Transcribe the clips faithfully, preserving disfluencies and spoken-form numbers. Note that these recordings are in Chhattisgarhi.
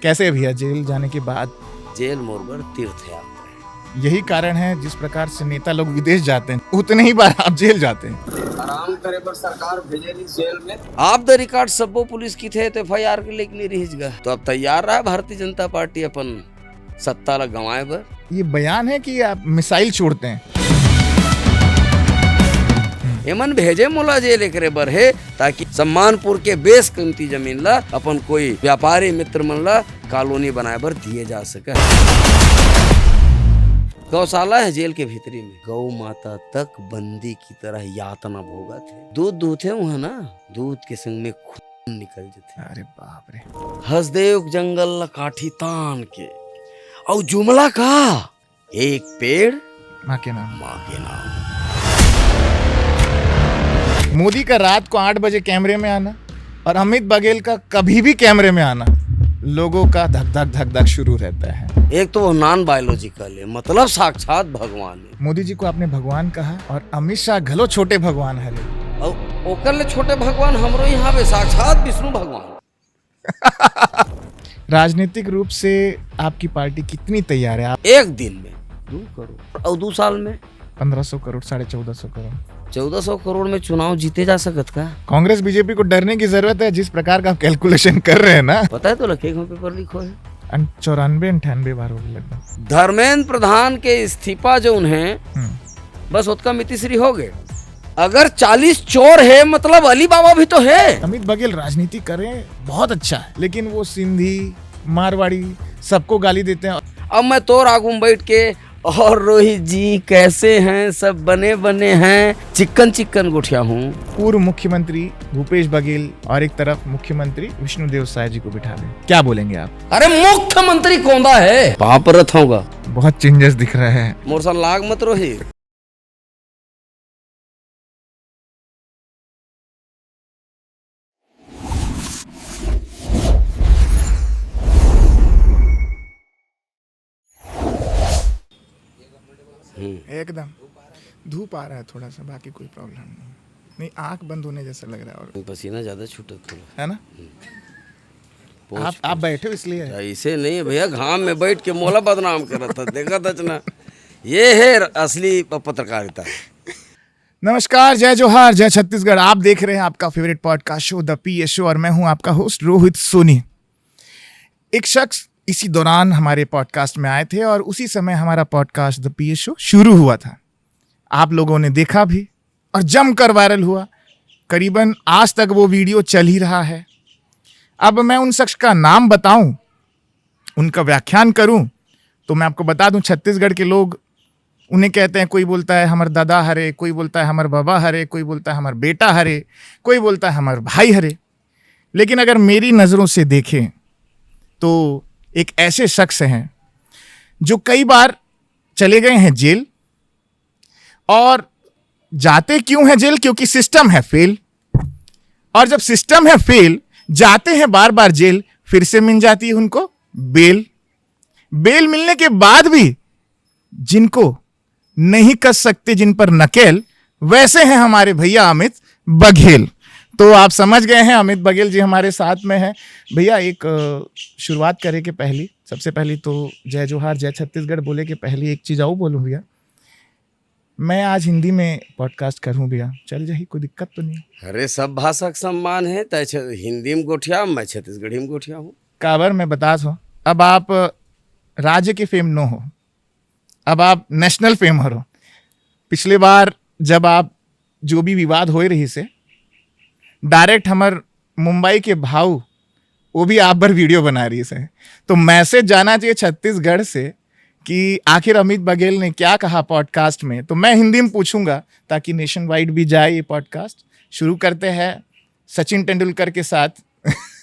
कैसे भैया, जेल जाने के बाद? जेल मोर बर तीर्थ यात्रा है। यही कारण है जिस प्रकार से नेता लोग विदेश जाते हैं, उतने ही बार आप जेल जाते हैं। आराम करे पर सरकार भेजे नहीं जेल में। आप द रिकॉर्ड सब्बो पुलिस की थे तो एफ आई आर के लेके नहीं रहिस गा। तो अब तैयार रहा भारतीय जनता पार्टी अपन सत्ता ला गंवाए बर। ये बयान है कि आप मिसाइल छोड़ते हैं? एमन भेजे मोला जेल एकरे बर हे, ताकि सम्मानपुर के बेस कीमती जमीन ला अपन कोई व्यापारी मित्र मन ला कॉलोनी बनाए बर दिए जा सके। गौशाला है जेल के भीतरी में, गौ माता तक बंदी की तरह यातना भोगत हे। दूध दूहथे उहाँ ना, दूध के संग में खून निकल जथे। अरे बाप रे। हसदेव जंगल ला काठी तान के, अउ जुमला का एक पेड़ माँ के नाम। माँ के नाम। मोदी का रात को आठ बजे कैमरे में आना और अमित बघेल का कभी भी कैमरे में आना, लोगों का धक धक धक धक शुरू रहता है। एक तो वो नॉन बायोलॉजिकल है, मतलब साक्षात भगवान है। मोदी जी को आपने भगवान कहा और अमित शाह घलो छोटे भगवान हरे। और ओकर ले छोटे भगवान हमरो यहाँ पे साक्षात विष्णु भगवान। राजनीतिक रूप से आपकी पार्टी कितनी तैयार है? आप एक दिन में दो करोड़ और दो साल में पन्द्रह सौ करोड़, साढ़े चौदह सौ करोड़। चौदह सौ करोड़ में चुनाव जीते जा सकत का? कांग्रेस बीजेपी को डरने की जरूरत है, जिस प्रकार का आप कैलकुलेशन कर रहे हैं ना। पता है तो लखे पेपर लीक हो है। अन-, चौरानवे अंठानवे बार हो गए लगभग। धर्मेंद्र प्रधान के इस्तीफा जो उन्हें हम्म। बस ओतका मितिश्री हो गए। अगर चालीस चोर है, मतलब अली बाबा भी तो है। अमित बघेल राजनीति करें, बहुत अच्छा है, लेकिन वो सिंधी, मारवाड़ी, सबको गाली देते हैं। अब मैं तोर आगू में बैठ के, और रोहित जी कैसे हैं? सब बने बने हैं? चिक्कन चिक्कन गोठिया हूँ। पूर्व मुख्यमंत्री भूपेश बघेल और एक तरफ मुख्यमंत्री विष्णुदेव साय जी को बिठा दें, क्या बोलेंगे आप? अरे मुख्यमंत्री कौंदा है, पाप रथ होगा। बहुत चेंजेस दिख रहे हैं। मोर सन लाग मत रोहित। हम्म। एकदम धूप आ रहा है थोड़ा सा, बाकी कोई प्रॉब्लम नहीं। नहीं, आंख बंद होने जैसा लग रहा है। और पसीना ज्यादा छूटत थोड़ा। है ना? हम्म। पोछ, आप, आप पोछ। बैठे हो इसलिए है। ऐसे नहीं है भैया, घाम में बैठ के मोला बदनाम करत था, देखा था ना। ये है असली प-, पत्रकारिता। नमस्कार, जय जोहार, जय छत्तीसगढ़। आप देख रहे हैं आपका favourite podcast show the P A show और मैं हूं आपका होस्ट रोहित सोनी। एक शख्स इसी दौरान हमारे पॉडकास्ट में आए थे और उसी समय हमारा podcast the P A show शुरू हुआ था। आप लोगों ने देखा भी और जमकर वायरल हुआ। करीबन आज तक वो वीडियो चल ही रहा है। अब मैं उन शख्स का नाम बताऊं, उनका व्याख्यान करूं, तो मैं आपको बता दूं, छत्तीसगढ़ के लोग उन्हें कहते हैं, कोई बोलता है हमर दादा हरे, कोई बोलता है हमर बाबा हरे, कोई बोलता है हमर बेटा हरे, कोई बोलता है हमर भाई हरे। लेकिन अगर मेरी नज़रों से देखें तो एक ऐसे शख्स हैं जो कई बार चले गए हैं जेल। और जाते क्यों हैं जेल? क्योंकि सिस्टम है फेल। और जब सिस्टम है फेल, जाते हैं बार बार जेल, फिर से मिल जाती है उनको बेल। बेल मिलने के बाद भी जिनको नहीं कस सकते जिन पर नकेल, वैसे हैं हमारे भैया अमित बघेल। तो आप समझ गए हैं, अमित बघेल जी हमारे साथ में हैं। भैया, एक, अ, शुरुआत करे के पहली, सबसे पहली तो जय जोहार, जय छत्तीसगढ़ बोले के पहली एक चीज और बोलूं भैया, मैं आज हिंदी में पॉडकास्ट करूं भैया, चल जाही, कोई दिक्कत तो नहीं? अरे, सब भाषा का सम्मान है, तय छ-, हिंदी में गोठिया, मैं छत्तीसगढ़ी में गोठिया हूँ। काबर, मैं बता सो, अब आप राज्य के फेम नो हो, अब आप नेशनल फेम हरो। पिछले बार जब आप जो भी विवाद होए रहिसे, डायरेक्ट हमर मुंबई के भाऊ, वो भी आप बर वीडियो बना रहिसे। तो मैसेज जाना चाहिए छत्तीसगढ़ से कि आखिर अमित बघेल ने क्या कहा पॉडकास्ट में। तो मैं हिंदी में पूछूंगा ताकि नेशन वाइड भी जाए ये पॉडकास्ट। शुरू करते हैं सचिन तेंदुलकर के साथ।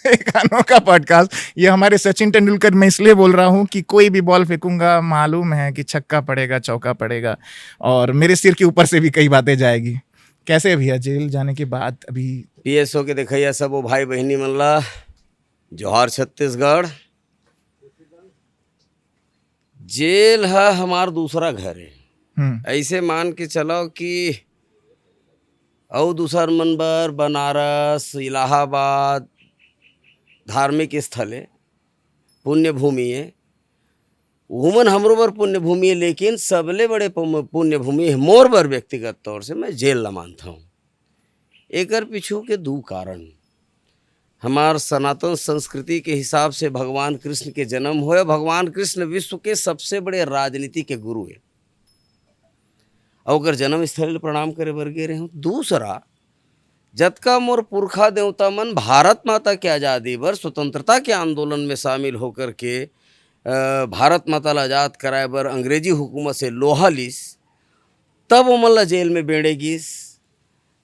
एक अनोखा पॉडकास्ट। ये हमारे सचिन तेंदुलकर, मैं इसलिए बोल रहा हूँ कि कोई भी बॉल फेंकूंगा, मालूम है कि छक्का पड़ेगा, चौका पड़ेगा, और मेरे सिर के ऊपर से भी कई बातें जाएगी। कैसे है भैया, जेल जाने के बाद अभी? पी एस ओ के देखैया सब वो भाई बहिनी मन ला जोहार छत्तीसगढ़। जेल ह हमार दूसरा घर है। हम्म। ऐसे मान के चलो कि अउ दूसर मन बर बनारस, इलाहाबाद धार्मिक स्थल है, पुण्य भूमि हे, उमन हमरो बर पुण्य भूमि हे, लेकिन सबले बड़े पुम-, पुण्य भूमि हे मोर बर व्यक्तिगत तौर से, मैं जेल ला मानथंव। एकर पीछू के दू कारण। हमार सनातन संस्कृति के हिसाब से भगवान कृष्ण के जन्म होय, भगवान कृष्ण विश्व के सबसे बड़े राजनीति के गुरु हे। अउ ओकर जन्म स्थली ल प्रणाम करे बर गे रहेंव। दूसरा, जतका मोर पुरखा देवता मन भारत माता के आजादी बर स्वतंत्रता के आंदोलन में शामिल होकर के, अ, भारत माता ल आजाद कराए बर अंग्रेजी हुकूमत से लोहा लिस, तब ओमन ल जेल में बेंड़े गिस।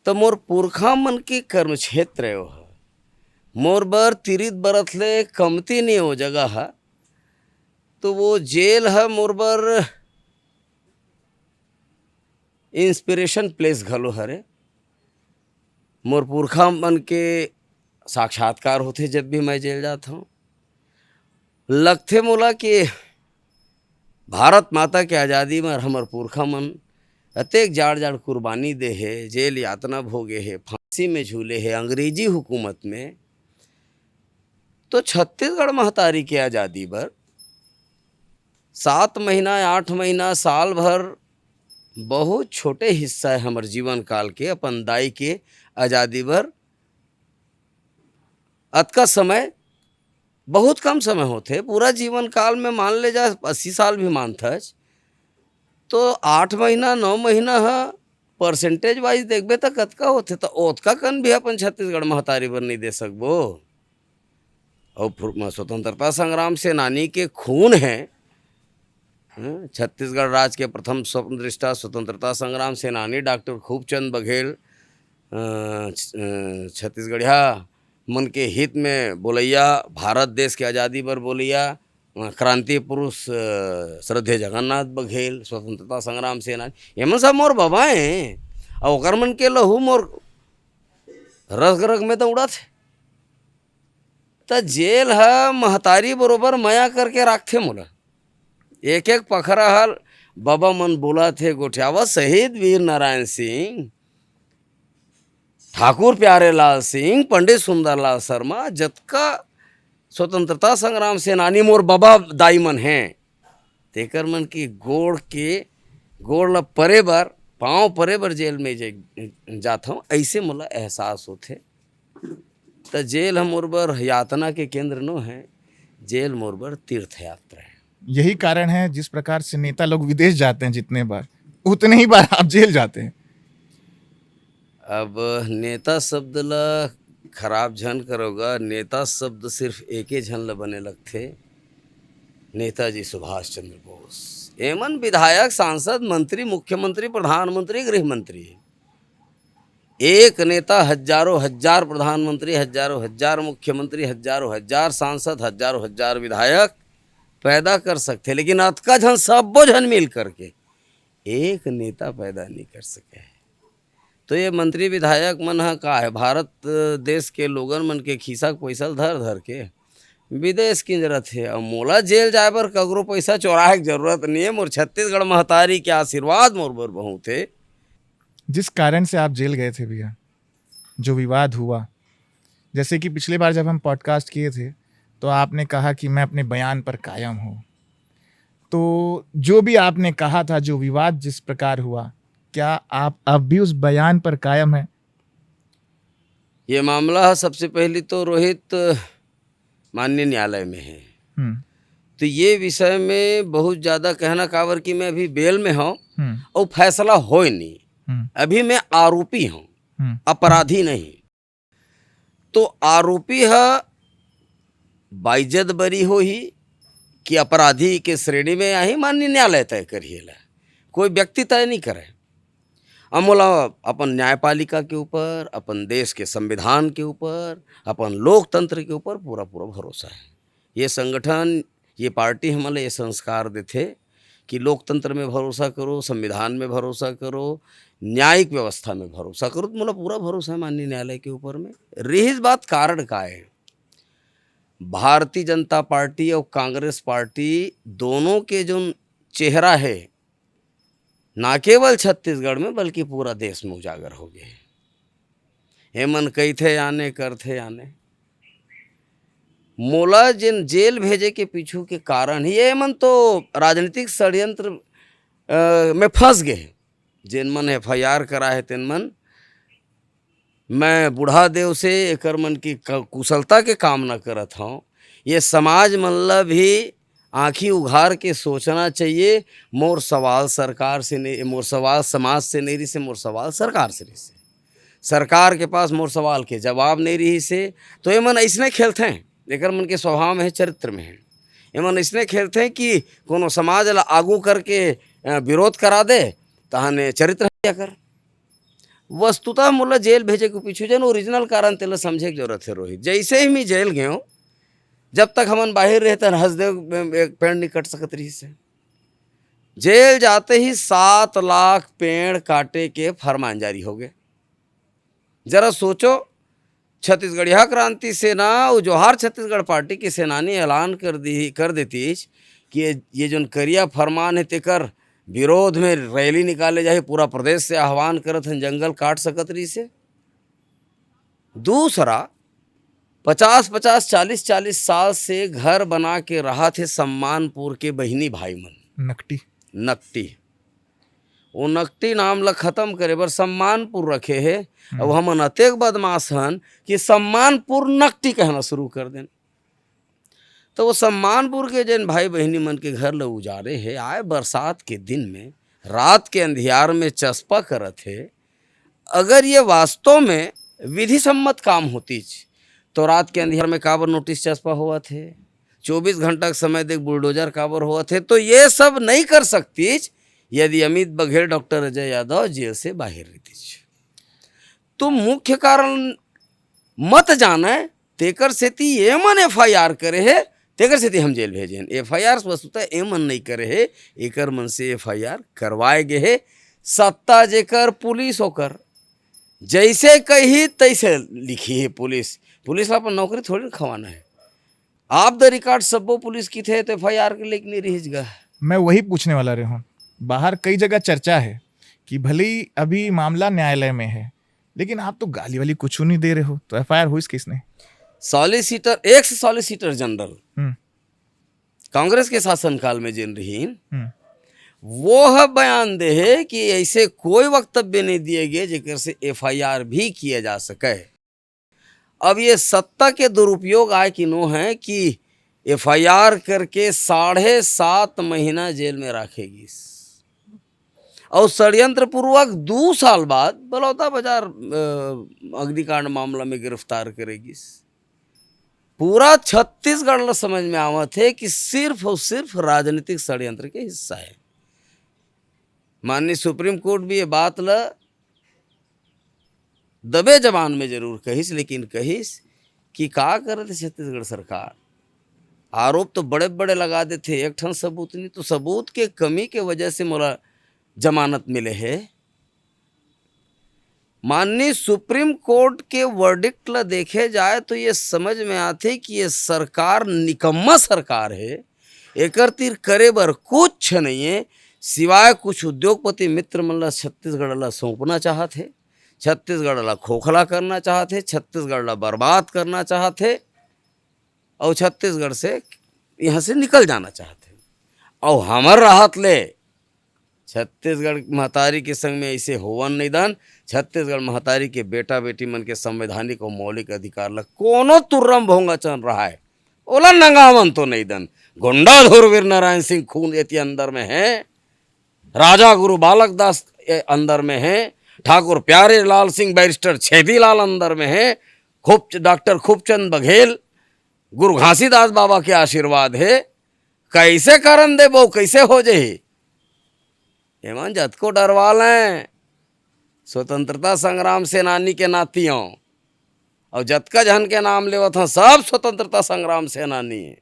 त मोर पुरखा मन के कर्म क्षेत्र हे ओह। मोर बर तीरिथ बरत ले कमती नइ हे ओ जगह ह। तो वो जेल ह मोर बर inspiration place घलो हरे। मोर पुरखा मन के साक्षात्कार होथे जब भी मैं जेल जात हंव। लगथे मोला कि भारत माता के आजादी म हमर पुरखा मन अतेक जाड़-जाड़ कुर्बानी दे हे, जेल यातना भोगे हे, फांसी में झूले हे अंग्रेजी हुकूमत में, तो छत्तीसगढ़ महतारी के आजादी बर सात महीना, आठ महीना, साल भर बहुत छोटे हिस्सा हे हमर जीवन काल के, अपन दाई के आजादी बर अतका समय बहुत कम समय होथे। पूरा जीवन काल में मान ले जा अस्सी साल भी मानथस, तो आठ महीना, नौ महीना ह percentage wise देखबे त कतका होथे, त ओतका कन भी अपन छत्तीसगढ़ महतारी बर नइ दे सकबो। अउ फुर-, स्वतंत्रता संग्राम सेनानी के खून हे, हं, छत्तीसगढ़ राज के प्रथम स्वप्न दृष्टा स्वतंत्रता संग्राम सेनानी डॉक्टर खूबचंद बघेल, अ, छ-, अ, छत्तीसगढ़िया मन के हित में बोलइया, भारत देश के आजादी बर बोलइया, अ, क्रांति पुरुष, अ, श्रद्धेय जगन्नाथ बघेल, स्वतंत्रता संग्राम सेनानी, एमन सब मोर बबा हे। अउ ओकर मन के लहू मोर रग रग में दौड़त हे। त जेल ह महतारी बरोबर मया करके राखथे मोला। एक एक पखरा ह बबा मन बोलत हे, गोठियावा शहीद वीर नारायण सिंह, ठाकुर प्यारे लाल सिंह, पंडित सुंदरलाल शर्मा, जतका स्वतंत्रता संग्राम सेनानी मोर बबा दाई मन हे, तेकर मन के गोड़ के, गोड़ ल परे बर, पाँव परे बर जेल में जे-, जात हंव, अइसे मोला एहसास होथे। त जेल ह मोर बर यातना के केंद्र नो हे, जेल मोर बर तीर्थ यात्रा हे। यही कारण है जिस प्रकार से नेता लोग विदेश जाते हैं जितने बार, उतने ही बार आप जेल जाते हैं। अब नेता शब्द ल खराब झन करो गा, नेता शब्द सिर्फ एके झन ल बने लगथे, नेताजी सुभाष चंद्र बोस। एमन विधायक, सांसद, मंत्री, मुख्यमंत्री, प्रधानमंत्री, गृह मंत्री। एक नेता हजारों हजार प्रधानमंत्री, हजारों हजार मुख्यमंत्री, हजारों हजार सांसद, हजारों हजार विधायक पैदा कर सकथे, लेकिन अतका झन, सब्बो झन मिल करके एक नेता पैदा नइ कर सके। तो ये मंत्री विधायक मन ह का हे, भारत देश के लोगन मन के खीसा के पइसा ल धर धर के विदेश किंजरत हे। अउ मोला जेल जाए बर ककरो पइसा चोराए के जरूरत नइ हे। मोर छत्तीसगढ़ महतारी के आशीर्वाद मोर बर बहुत हे। जिस कारण से आप जेल गए थे भैया, जो विवाद हुआ, जैसे कि पिछले बार जब हम पॉडकास्ट किए थे, तो आपने कहा कि मैं अपने बयान पर कायम हूँ। तो जो भी आपने कहा था, जो विवाद जिस प्रकार हुआ, क्या आप अब भी उस बयान पर कायम हैं? ये मामला ह सबसे पहली तो रोहित माननीय न्यायालय में हे। हम्म। तो ये विषय में बहुत ज्यादा कहना, काबर कि मैं अभी बेल में हंव, हम्म। अउ फैसला होय नहीं। हम्म। अभी मैं आरोपी हंव, हम्म। अपराधी नहीं। तो आरोपी ह बाइज्जत बरी होही कि अपराधी के श्रेणी में आही, माननीय न्यायालय तय करही एला, कोई व्यक्ति तय नहीं करे। अब मोला अपन न्यायपालिका के ऊपर, अपन देश के संविधान के ऊपर, अपन लोकतंत्र के ऊपर पूरा पूरा भरोसा हे। ये संगठन, ये पार्टी हमन ला ये संस्कार देथे कि लोकतंत्र में भरोसा करो, संविधान में भरोसा करो, न्यायिक व्यवस्था में भरोसा करो। तो मोला पूरा भरोसा हे माननीय न्यायालय के ऊपर में। रहिस बात कारण का हे, भारतीय जनता पार्टी अउ कांग्रेस पार्टी दोनों के जोन चेहरा हे, ना केवल छत्तीसगढ़ में बल्कि पूरा देश में उजागर हो गे हे। एमन कहिथे आने, करथे आने। मोला जेन जेल भेजे के पीछू के कारण ही, ये मन तो राजनीतिक षड्यंत्र, अ, में फंस गए हे। जेन मन एफ आई आर करा हे, तेन मन, मैं बूढ़ा देव से एकर मन की क-, कुशलता के कामना करत हौं। ये समाज मन ला भी आँखी उघार के सोचना चाहिए। मोर सवाल सरकार से नहीं, मोर सवाल समाज से नहीं रहिसे, मोर सवाल सरकार से रहिसे। सरकार के पास मोर सवाल के जवाब नहीं रहिसे, तो ये मन अइसने खेलथें, एकर मन के स्वभाव में है, चरित्र में है। ये मन अइसने खेलथें कि कोनो समाज ला आगू करके, अ, विरोध करा दे, तहन ये चरित्र हत्या कर। वस्तुतः मोला जेल भेजे के पीछू जेन original कारण तेला समझे के जरूरत है, रोहित। जैसे ही मैं जेल गयो, जब तक हमन बाहिर रहे, तन हसदेव एक पेड़ नहीं कट सकत रहिसे। जेल जाते ही सात लाख पेड़ काटे के फरमान जारी हो गए। जरा सोचो, छत्तीसगढ़िया क्रांति सेना अउ जोहार छत्तीसगढ़ पार्टी के सेनानी ऐलान कर दी, कर देतीस कि ये, ये जोन करिया फरमान है, तेकर विरोध में रैली निकाले जाही, पूरा प्रदेश से आह्वान करत हन, जंगल काट सकत रहिसे। दूसरा, पचास पचास, चालीस चालीस साल से घर बना के रहत हे सम्मानपुर के बहिनी भाई मन। नकटी। नकटी। वो नकटी नाम ला खत्म करे बर सम्मानपुर रखे हे। हम्म। अब हमन अतेक बदमाश हन कि सम्मानपुर नकटी कहना शुरू कर देन। तो वो सम्मानपुर के जेन भाई बहिनी मन के घर ल उजारे हे, आए बरसात के दिन में, रात के अंधियार में चस्पा करत हे, अगर ये वास्तव में विधि सम्मत काम होतीच, तो रात के अंधियार में काबर नोटिस चस्पा होवत हे, चौबीस घंटा के समय देख बुलडोजर काबर होवत हे, तो ये सब नहीं कर सकतीच यदि अमित बघेल, डॉक्टर अजय यादव जेल से बाहर रहतीच। तो मुख्य कारण मत जाने, तेकर सेती एमन एफ आई आर करे हे, तेकर सेती हम जेल भेजे हन। एफ आई आर वस्तुतः एमन नहीं करे हे, एकर मन से एफ आई आर करवाए गे हे। सत्ता जेकर, पुलिस ओकर, जैसे कही तैसे लिखी हे पुलिस। पुलिस ला अपन नौकरी थोड़ी ना खवाना है। आप द रिकॉर्ड सब्बो पुलिस की थे तो एफ आई आर के लेके नहीं रहिस गा। मैं वही पूछने वाला रहे हूँ, बाहर कई जगह चर्चा है कि भले ही अभी मामला न्यायालय में है, लेकिन आप तो गाली वाली कुछ नहीं दे रहे हो, तो एफ आई आर हुई किसने? सॉलिसिटर, एक्स सॉलिसिटर जनरल, हम्म। कांग्रेस के शासनकाल में जिन रहीन, हम्म। वो ह बयान दे हे कि ऐसे कोई वक्तव्य नहीं दिए गए जेकर से एफ आई आर भी किया जा सके। अब ये सत्ता के दुरुपयोग आए कि नो है कि एफ आई आर करके साढ़े सात महीना जेल में राखे गिस। और षड्यंत्र पूर्वक दो साल बाद बलौदा बाजार, अ, अग्निकांड मामला में गिरफ्तार करे गिस। पूरा छत्तीसगढ़ ला समझ में आवत हे कि सिर्फ और सिर्फ राजनीतिक षड्यंत्र के हिस्सा है। माननीय सुप्रीम कोर्ट भी ये बात ला दबे जबान में जरूर कहिस, लेकिन कहिस कि का करत हे छत्तीसगढ़ सरकार, आरोप तो बड़े-बड़े लगा देथे, एक ठन सबूत नहीं, तो सबूत के कमी के वजह से मोला जमानत मिले हे। माननीय सुप्रीम कोर्ट के वर्डिक्ट ला देखे जाए तो ये समझ में आथे कि ये सरकार निकम्मा सरकार हे, एकर तीर करे बर कुछ नहीं हे, सिवाय कुछ उद्योगपति मित्र मन ला छत्तीसगढ़ ला सौंपना चाहत हे, छत्तीसगढ़ ला खोखला करना चाहत हे, छत्तीसगढ़ ला बर्बाद करना चाहत हे, और छत्तीसगढ़ से यहाँ से निकल जाना चाहत हे। और हमर राहत ले छत्तीसगढ़ महतारी के संग में ऐसे होवन नहीं दन। छत्तीसगढ़ महतारी के बेटा बेटी मन के संवैधानिक और मौलिक अधिकार ला कोनो तुर्रम भोंगा चल रहा है, ओला नंगावन तो नहीं दन। गुंडा धुरवीर नारायण सिंह खून एती अंदर में है, राजा गुरु बालक दास ए अंदर में है, ठाकुर प्यारे लाल सिंह, बैरिस्टर छेदी लाल अंदर में है, खूब, डॉक्टर खूबचंद बघेल, गुरु घासीदास बाबा के आशीर्वाद है। कैसे करन देबो, कैसे हो जाही? एमन जतको डरवा लें, स्वतंत्रता संग्राम सेनानी के नाती हों, और जतका झन के नाम लेवत हों, सब स्वतंत्रता संग्राम सेनानी हे।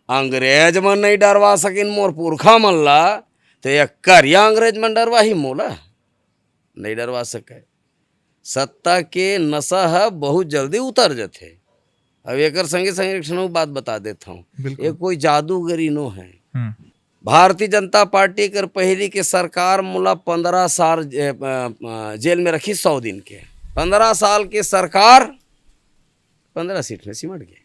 अंग्रेज मन नहीं डरवा सकिन मोर पुरखा मन ला, तो एक करिया अंग्रेज मन डरवाही मोला? नहीं डरवा सके। सत्ता के नशा ह बहुत जल्दी उतर जथे। अब एकर संगे संगे एक ठन अउ बात बता देत हौं, बिल्कुल। ये कोई जादूगरी नो है। हम्म। भारतीय जनता पार्टी कर पहिली के सरकार मोला पंद्रह साल जे-, अ, अ, जेल में रखी, सौ दिन के। पंद्रह साल के सरकार, पंद्रह सीट में सिमट गए।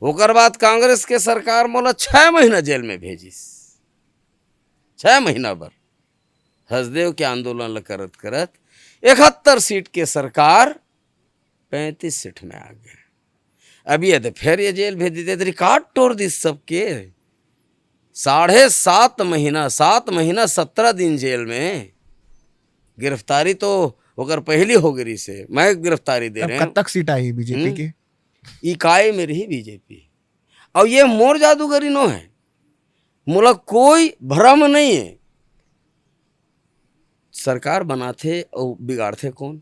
ओकर बाद कांग्रेस के सरकार मोला छह महीना जेल में भेजिस, छह महीना बर हसदेव के आंदोलन ल करत करत इकहत्तर सीट के सरकार पैंतीस सीट में आ गए। अब ये तो फिर ये जेल भेज देते, रिकॉर्ड तोड़ दिस सबके। साढ़े सात महीना, सात महीना सत्रह दिन जेल में। गिरफ्तारी तो ओकर पहली हो गई से, मैं गिरफ्तारी दे अब रहे कब हूँ। तक सीट आई बीजेपी हम्म। की? इकाई में रही बीजेपी। और ये मोर जादूगरी नो है, मोला कोई भ्रम नहीं है। सरकार बनाथे और बिगाड़थे कौन?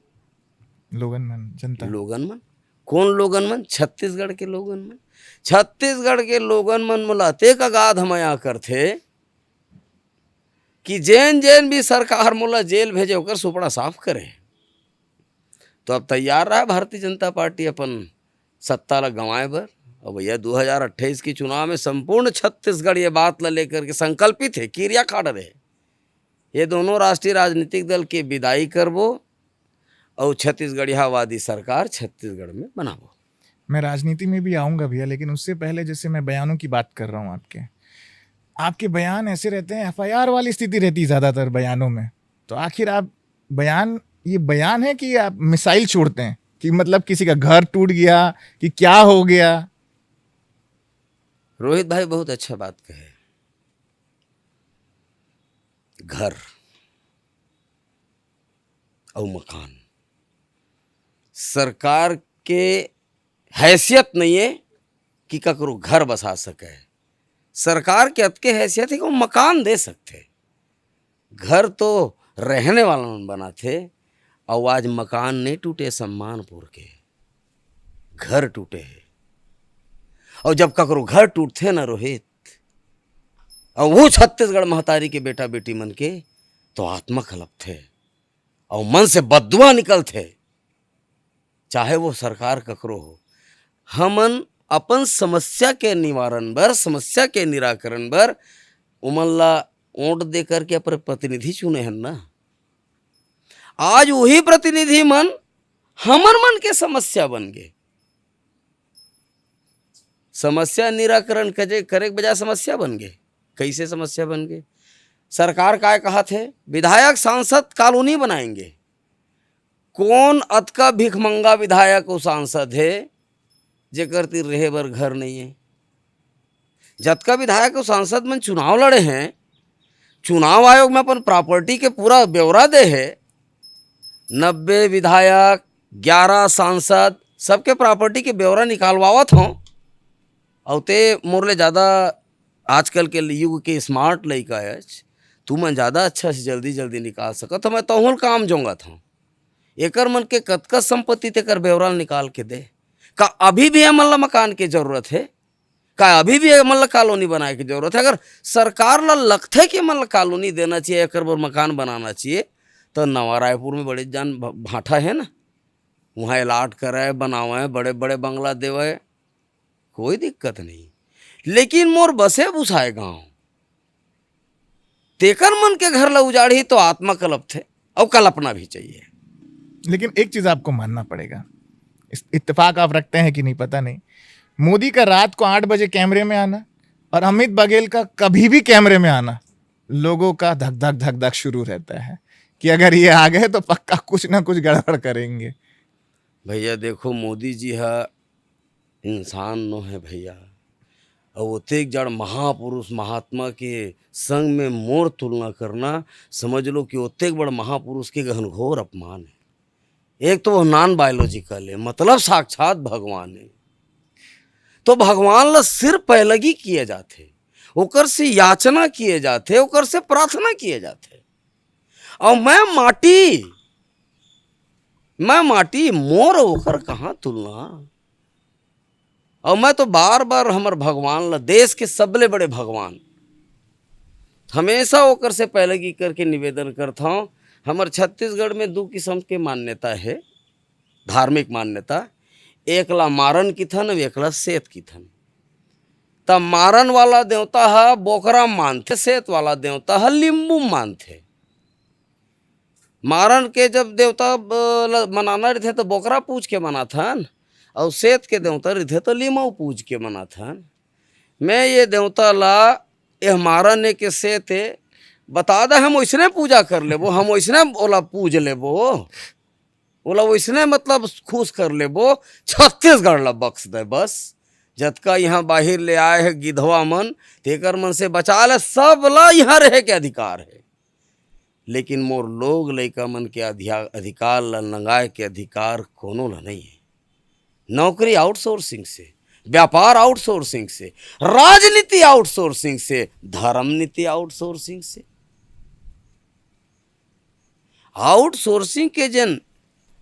लोगन मन, जनता। लोगन मन। कौन लोगन मन? छत्तीसगढ़ के लोगन मन। छत्तीसगढ़ के लोगन मन मोला अतेक अगाध मया करथे कि जेन जेन भी सरकार मोला जेल भेजे, ओकर सुपड़ा साफ करे। तो अब तैयार रहा भारतीय जनता पार्टी अपन सत्ता ला गंवाए बर। अब भैया, दो हज़ार अट्ठाईस के चुनाव में संपूर्ण छत्तीसगढ़ ये बात ला लेकर के संकल्पित है, किरिया खा डरे है, ये दोनों राष्ट्रीय राजनीतिक दल के विदाई करबो और छत्तीसगढ़ियावादी सरकार छत्तीसगढ़ में बनाबो। मैं राजनीति में भी आऊंगा भैया, लेकिन उससे पहले जैसे मैं बयानों की बात कर रहा हूँ आपके, आपके बयान ऐसे रहते हैं, एफआईआर वाली स्थिति रहती है ज़्यादातर बयानों में। तो आखिर आप बयान, ये बयान है कि आप मिसाइल छोड़ते हैं कि मतलब किसी का घर टूट गया कि क्या हो गया? रोहित भाई बहुत अच्छा बात कहे। घर और मकान, सरकार के हैसियत नहीं है कि ककरो घर बसा सके। सरकार के अतके हैसियत है कि वो मकान दे सकथे। घर तो रहने वाला मन बनाथे। और आज मकान नहीं टूटे सम्मानपुर के, घर टूटे है। और जब ककरो घर टूटथे ना रोहित, और वो छत्तीसगढ़ महतारी के बेटा बेटी मन के, तो आत्मा कलपथे और मन से बद्दुआ निकलथे, चाहे वो सरकार ककरो हो। हमन अपन समस्या के निवारण बर, समस्या के निराकरण बर उमन ला वोट दे करके अपने प्रतिनिधि चुने हन ना। आज वही प्रतिनिधि मन हमर मन के समस्या बन गे। समस्या निराकरण कजे-, करे के बजाय समस्या बन गे। कैसे समस्या बन गे? सरकार काय कहत हे, विधायक सांसद कॉलोनी बनाएंगे। कौन अतका भिखमंगा विधायक अउ सांसद हे, जेकर तीर रहे बर घर नहीं है? जतका विधायक अउ सांसद मन चुनाव लड़े हैं, चुनाव आयोग में अपन प्रॉपर्टी के पूरा ब्यौरा दे हे। नब्बे विधायक, ग्यारह सांसद, सबके प्रॉपर्टी के ब्यौरा निकालवावत हों। अउ ते मोर ले ज़्यादा आजकल के युग के स्मार्ट लइका है, तू मन ज़्यादा अच्छा से जल्दी जल्दी निकाल सकत हो, मैं तोहूं काम जोंगत हूँ। एकर मन के कतका संपत्ति तेकर ब्यौरा ल निकाल के दे। का अभी भी हमन ला मकान के जरूरत है? का अभी भी हमन ला कॉलोनी बनाए के जरूरत है? अगर सरकार ला लगथे कि हमन ला कॉलोनी देना चाहिए, एकर बर मकान बनाना चाहिए, तो नवा रायपुर में बड़े जान भ-, भाठा है ना, वहाँ अलाट कराए, बनावाए, बड़े बड़े बंगला देवाए, कोई दिक्कत नहीं। लेकिन मोर बसे बुसाए गांव, तेकर मन के घर ला उजाड़ही तो आत्मा कलपथे, अउ कलपना भी चाहिए। लेकिन एक चीज आपको मानना पड़ेगा, इस, इत्तेफाक आप रखते हैं कि नहीं पता नहीं, मोदी का रात को आठ बजे कैमरे में आना और अमित बघेल का कभी भी कैमरे में आना, लोगों का धक धक धक धक शुरू रहता है कि अगर ये आ गए तो पक्का कुछ ना कुछ गड़बड़ करेंगे। भैया देखो, मोदी जी हा इंसान नो है भैया। अउ ओतेक जड़ महापुरुष महात्मा के संग में मोर तुलना करना, समझ लो कि ओतेक बड़ महापुरुष के घनघोर अपमान है। एक तो वो नॉन बायोलॉजिकल है, मतलब साक्षात भगवान है। तो भगवान ला सिर पैलगी किए जाथे, ओकर से याचना किए जाथे, ओकर से प्रार्थना किए जाथे। अउ मैं माटी, मैं माटी, मोर ओकर कहाँ तुलना? अउ मैं तो बार बार हमर भगवान ला, देश के सबले बड़े भगवान, हमेशा ओकर से पैलगी करके निवेदन करत हौं। हमर छत्तीसगढ़ में दू किस्म के मान्यता है, धार्मिक मान्यता। एक ला मारन किथन, अउ एक ला सेत किथन। त मारन वाला देवता ह बोकरा मानथे, सेत वाला देवता ह लिम्बू मानथे। मारन के जब देवता, अ, ल-, मनाना रहिथे त बोकरा पूछ के मनाथन, अउ सेत के देवता रहिथे त लीमऊ पूज के मनाथन। मैं ये देवता ला एह मारन के सेत बता दे, हम ओइसने पूजा कर लेबो, हम ओइसने ओला पूज लेबो, ओला ओइसने मतलब खुश कर लेबो। छत्तीसगढ़ ला बख्श दे बस। जतका यहाँ बाहिर ले आए हे गिधवा मन, तेकर मन से बचा ले, सब ला यहाँ रहे के अधिकार हे। लेकिन मोर लोग लइका मन के अधिया-, अधिकार ला नंगाए के अधिकार कोनो ला नहीं हे। नौकरी आउटसोर्सिंग से, व्यापार आउटसोर्सिंग से, राजनीति आउटसोर्सिंग से, धर्म नीति आउटसोर्सिंग से। आउटसोर्सिंग के जेन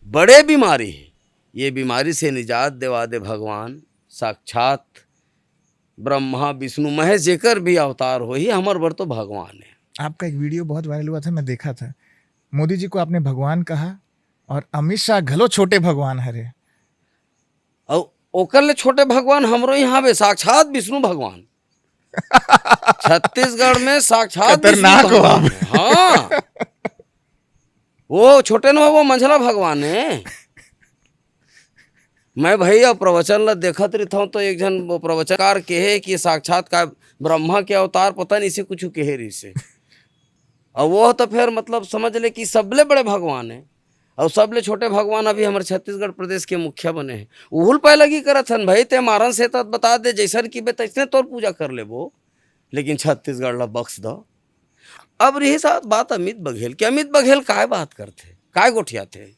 बड़े बीमारी हे, ये बीमारी से निजात देवा दे भगवान। साक्षात ब्रह्मा, विष्णु, महेश, जेकर भी अवतार होही, हमर बर तो भगवान हे। आपका एक वीडियो बहुत वायरल हुआ था, मैं देखा था। मोदी जी को आपने भगवान कहा और अमित शाह घलो छोटे भगवान हरे। अउ ओकर ले छोटे भगवान हमरो यहाँ हवे, साक्षात विष्णु भगवान। छत्तीसगढ़ में साक्षात विष्णु खतरनाक हो भगवान आप। हे। हाँ। वो छोटे न हो, वो मंझला भगवान हे। मैं भई अब प्रवचन ला देखत रहिथौं, तो एक झन वो प्रवचनकार कहे कि साक्षात का ब्रह्मा के अवतार, पता नहीं से कुछ कहे रहिसे। अउ वो तो फिर मतलब समझ ले कि सबले बड़े भगवान हे, अउ सबले छोटे भगवान अभी हमर छत्तीसगढ़ प्रदेश के मुखिया बने हे। उहुल पैलगी करत हन, भई ते मारन सेत बता दे, जइसन कि बे तइसने तोर पूजा कर लेबो, लेकिन छत्तीसगढ़ ला बख्श दो। अब रही साथ बात अमित बघेल के, अमित बघेल काय बात करथे, काय गोठियाथे?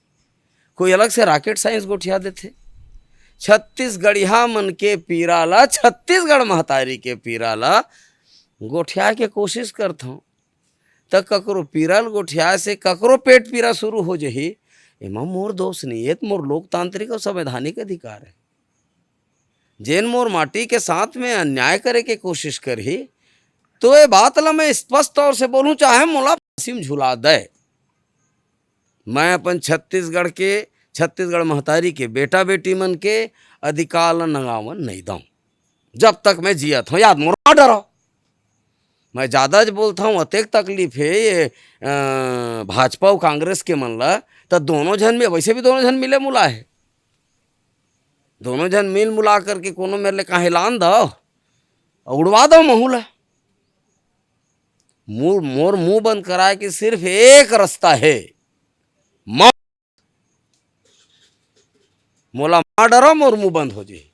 कोई अलग से rocket science गोठिया देथे? छत्तीसगढ़िया मन के पीरा ला, छत्तीसगढ़ महतारी के पीरा ला गोठियाए के कोशिश करथौं, त ककरो पीरा ल गोठियाए से ककरो पेट पीरा शुरू हो जही। एमा मोर दोष नहीं हे, त मोर लोकतांत्रिक अउ संवैधानिक अधिकार हे। जेन मोर माटी के साथ में अन्याय करे के कोशिश करही, तो ये बात ला मैं स्पष्ट तौर से बोलूं, चाहे मोला फांसी में झुला दे, मैं अपन छत्तीसगढ़ के, छत्तीसगढ़ महतारी के बेटा बेटी मन के अधिकार ला नंगावन नहीं दऊं, जब तक मैं जियत हूं। याद मोर ना डरो, मैं ज्यादा ज बोलत हूं, अतेक तकलीफ हे ये, अ, भाजपा अउ कांग्रेस के मन ला, त दोनों झन में, वैसे भी दोनों झन मिले मुला हे, दोनों झन मिल मुला करके कोनो मेर ले कहीं लान दो, उड़वा दो महू ला। मोर, मोर मुंह बंद कराए के सिर्फ एक रास्ता हे, मौत। मोला मार डरो, मोर मुंह बंद हो जाही।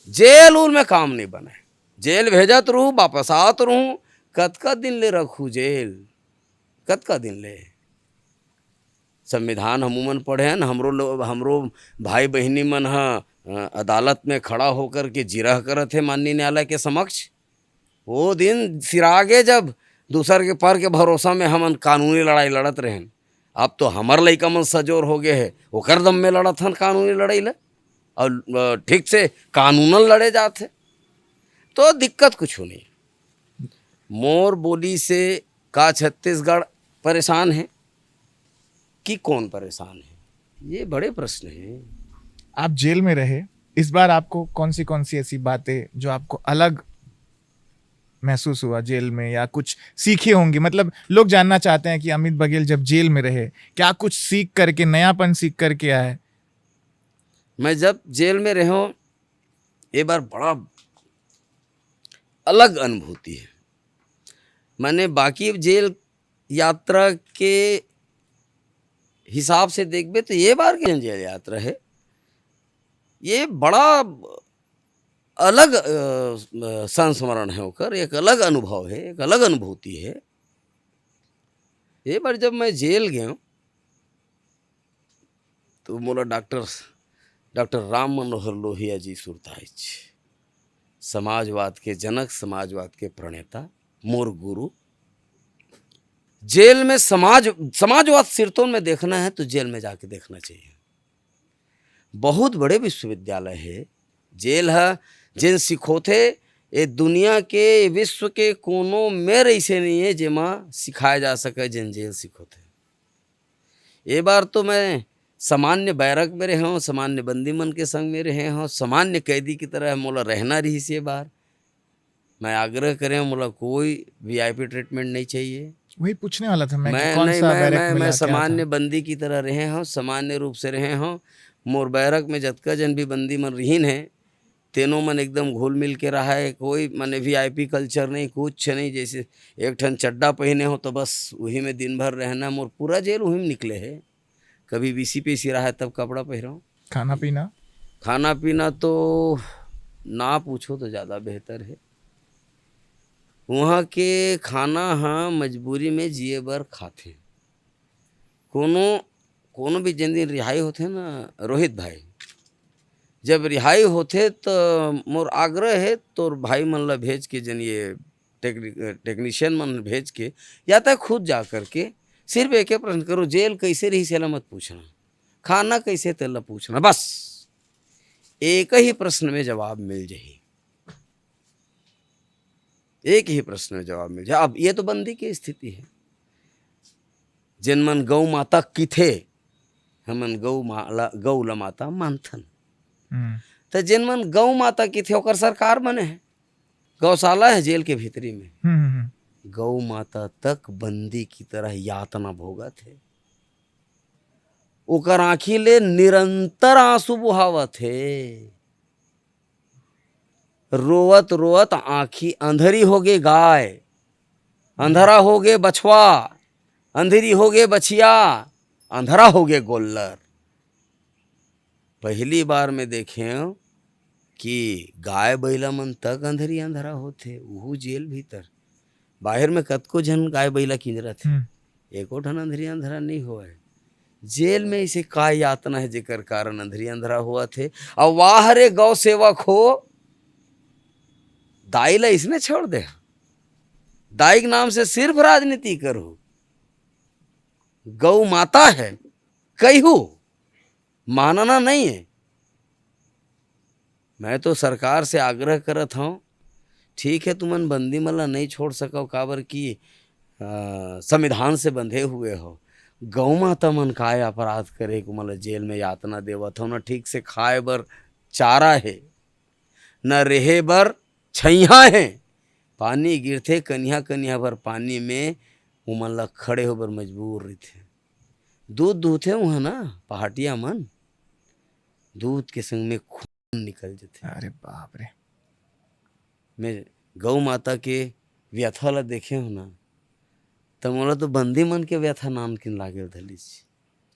जेल उल में काम नहीं बने। जेल भेजत रहू, वापस आवत रहू, कतका दिन ले रखू जेल, कतका दिन ले? संविधान हमू मन पढ़े हन, हमरो लो-, हमरो भाई बहिनी मन ह, अ, अदालत में खड़ा होकर के जिरह करत हे माननीय न्यायालय के समक्ष। वो दिन सिरागे, जब दूसर के पर के भरोसा में हमन कानूनी लड़ाई लड़त रहेन, अब तो हमर लइका मन सजोर हो गए हे, ओकर दम में लड़त हन कानूनी लड़ाई ल, अउ, अ, ठीक से कानूनन लड़े जात हे, तो दिक्कत कुछ नहीं। मोर बोली से का छत्तीसगढ़ परेशान हे कि कौन परेशान हे? ये बड़े प्रश्न हे। आप जेल में रहे, इस बार आपको कौन सी, कौन सी ऐसी बातें जो आपको अलग महसूस हुआ जेल में, या कुछ सीखे होंगे? मतलब, लोग जानना चाहते हैं कि अमित बघेल जब जेल में रहे, क्या कुछ सीख करके, नयापन सीख करके आए? मैं जब जेल में रहे हूँ, ये बार बड़ा अलग अनुभूति हे। माने, बाकी जेल यात्रा के हिसाब से देखबे, तो ये बार के जेल यात्रा हे, ये बड़ा अलग, अ, संस्मरण हे ओकर, एक अलग अनुभव हे, एक अलग अनुभूति हे। ये बार जब मैं जेल गयों, तो मोला डॉक्टर, डॉक्टर राम मनोहर लोहिया जी सुरताइच, समाजवाद के जनक, समाजवाद के प्रणेता, मोर गुरु। जेल में समाज, समाजवाद सिरतोन में देखना है तो जेल में जाके देखना चाहिए। बहुत बड़े विश्वविद्यालय हे जेल ह, जेन सिखोथे, ए दुनिया के, विश्व के कोनो मेर अइसे नहीं हे जेमा सिखाए जा सके, जेन जेल सिखोथे। ए बार तो मैं सामान्य बैरक में रहे हूँ, सामान्य बंदी मन के संग में रहे हूँ, सामान्य कैदी की तरह मोला रहना रहिस ए बार। मैं आग्रह करे हूँ, मोला कोई वीआईपी ट्रीटमेंट नहीं चाहिए। वही पूछने वाला था मैं कि मैं कौन नहीं, सा मैं, बैरक मैं, मिला, मैं क्या था? सामान्य बंदी की तरह रहे हूँ, सामान्य रूप से रहे हूँ। मोर बैरक में जतका जन भी बंदी मन रिहिन हे, तेनो मन एकदम घुल मिल के रहा है। कोई माने वीआईपी कल्चर नहीं, कुछ नहीं। जैसे एक ठन चड्डा पहिने हो तो बस वही में दिन भर रहना। मोर पूरा जेल वही में निकले है। कभी बीसी पीसी रहा है तब कपड़ा पहिरो। खाना पीना? खाना पीना तो ना पूछो तो ज़्यादा बेहतर है। वहाँ के खाना हाँ मजबूरी में जिए बर खाथे। कोनो कोनो भी जिन दिन रिहाई होथे ना रोहित भाई, जब रिहाई होथे तो मोर आग्रह है तोर भाई मन ला भेज के, जन ये टेक्नि-, टेक्नीशियन मन भेज के, या तो खुद जा करके सिर्फ एक प्रश्न करो, जेल कैसे रही सेला मत पूछना, खाना कैसे तेला पूछना, बस एक ही प्रश्न में जवाब मिल जाही। एक ही प्रश्न में जवाब मिल जाए। अब ये तो बंदी की स्थिति है। जिन मन गौ माता किथे, हमन गौ माला गौ ला माता मानथन। हम्म। तो जिन मन गौ माता किथे ओकर सरकार बने है, गौशाला है जेल के भीतरी में। हम्म, हम्म, हम्म। गौ माता तक बंदी की तरह यातना भोगत है। ओकर आँखी ले निरंतर आंसू बुहावत है। रोवत रोवत आँखी अंधरी होगे गाय, अंधरा होगे बछवा, अंधरी होगे बछिया, अंधरा होगे गोल्लर। पहली बार में देखें कि गाय बैला मन तक अंधरी अंधरा होथे, उहू जेल भीतर। बाहिर में कतको झन गाय बैला किंजरत हे, हम्म। एको ठन अंधरी अंधरा नहीं होवय। जेल में इसे का यातना है जेकर कारण अंधरी अंधरा होवत हे? अउ वाह रे गौ सेवक हो, दाई ला इसने छोड़ दे, दाई के नाम से सिर्फ राजनीति करो। गौ माता है, कहिहू मानना नहीं है। मैं तो सरकार से आग्रह करत हूँ, ठीक है, तुमन बंदी मन ला नहीं छोड़ सकव, काबर कि, अ, संविधान से बंधे हुए हो। गौ माता मन काय अपराध करे, ओमन ला जेल में यातना देवत हो, न ठीक से खाए बर चारा है, न रेहे बर छैया है। पानी गिरथे कनिहा कनिहा भर पानी में, ओमन ला खड़े होबर मजबूर रहिथे। दूध दूहथे उहाँ ना पहाटिया मन, दूध के संग में खून निकल जथे। अरे बाप रे। मैं गौ माता के व्यथा ला देखे हो ना, त मोला तो बंदी मन के व्यथा नानकिन लागेल धलिस,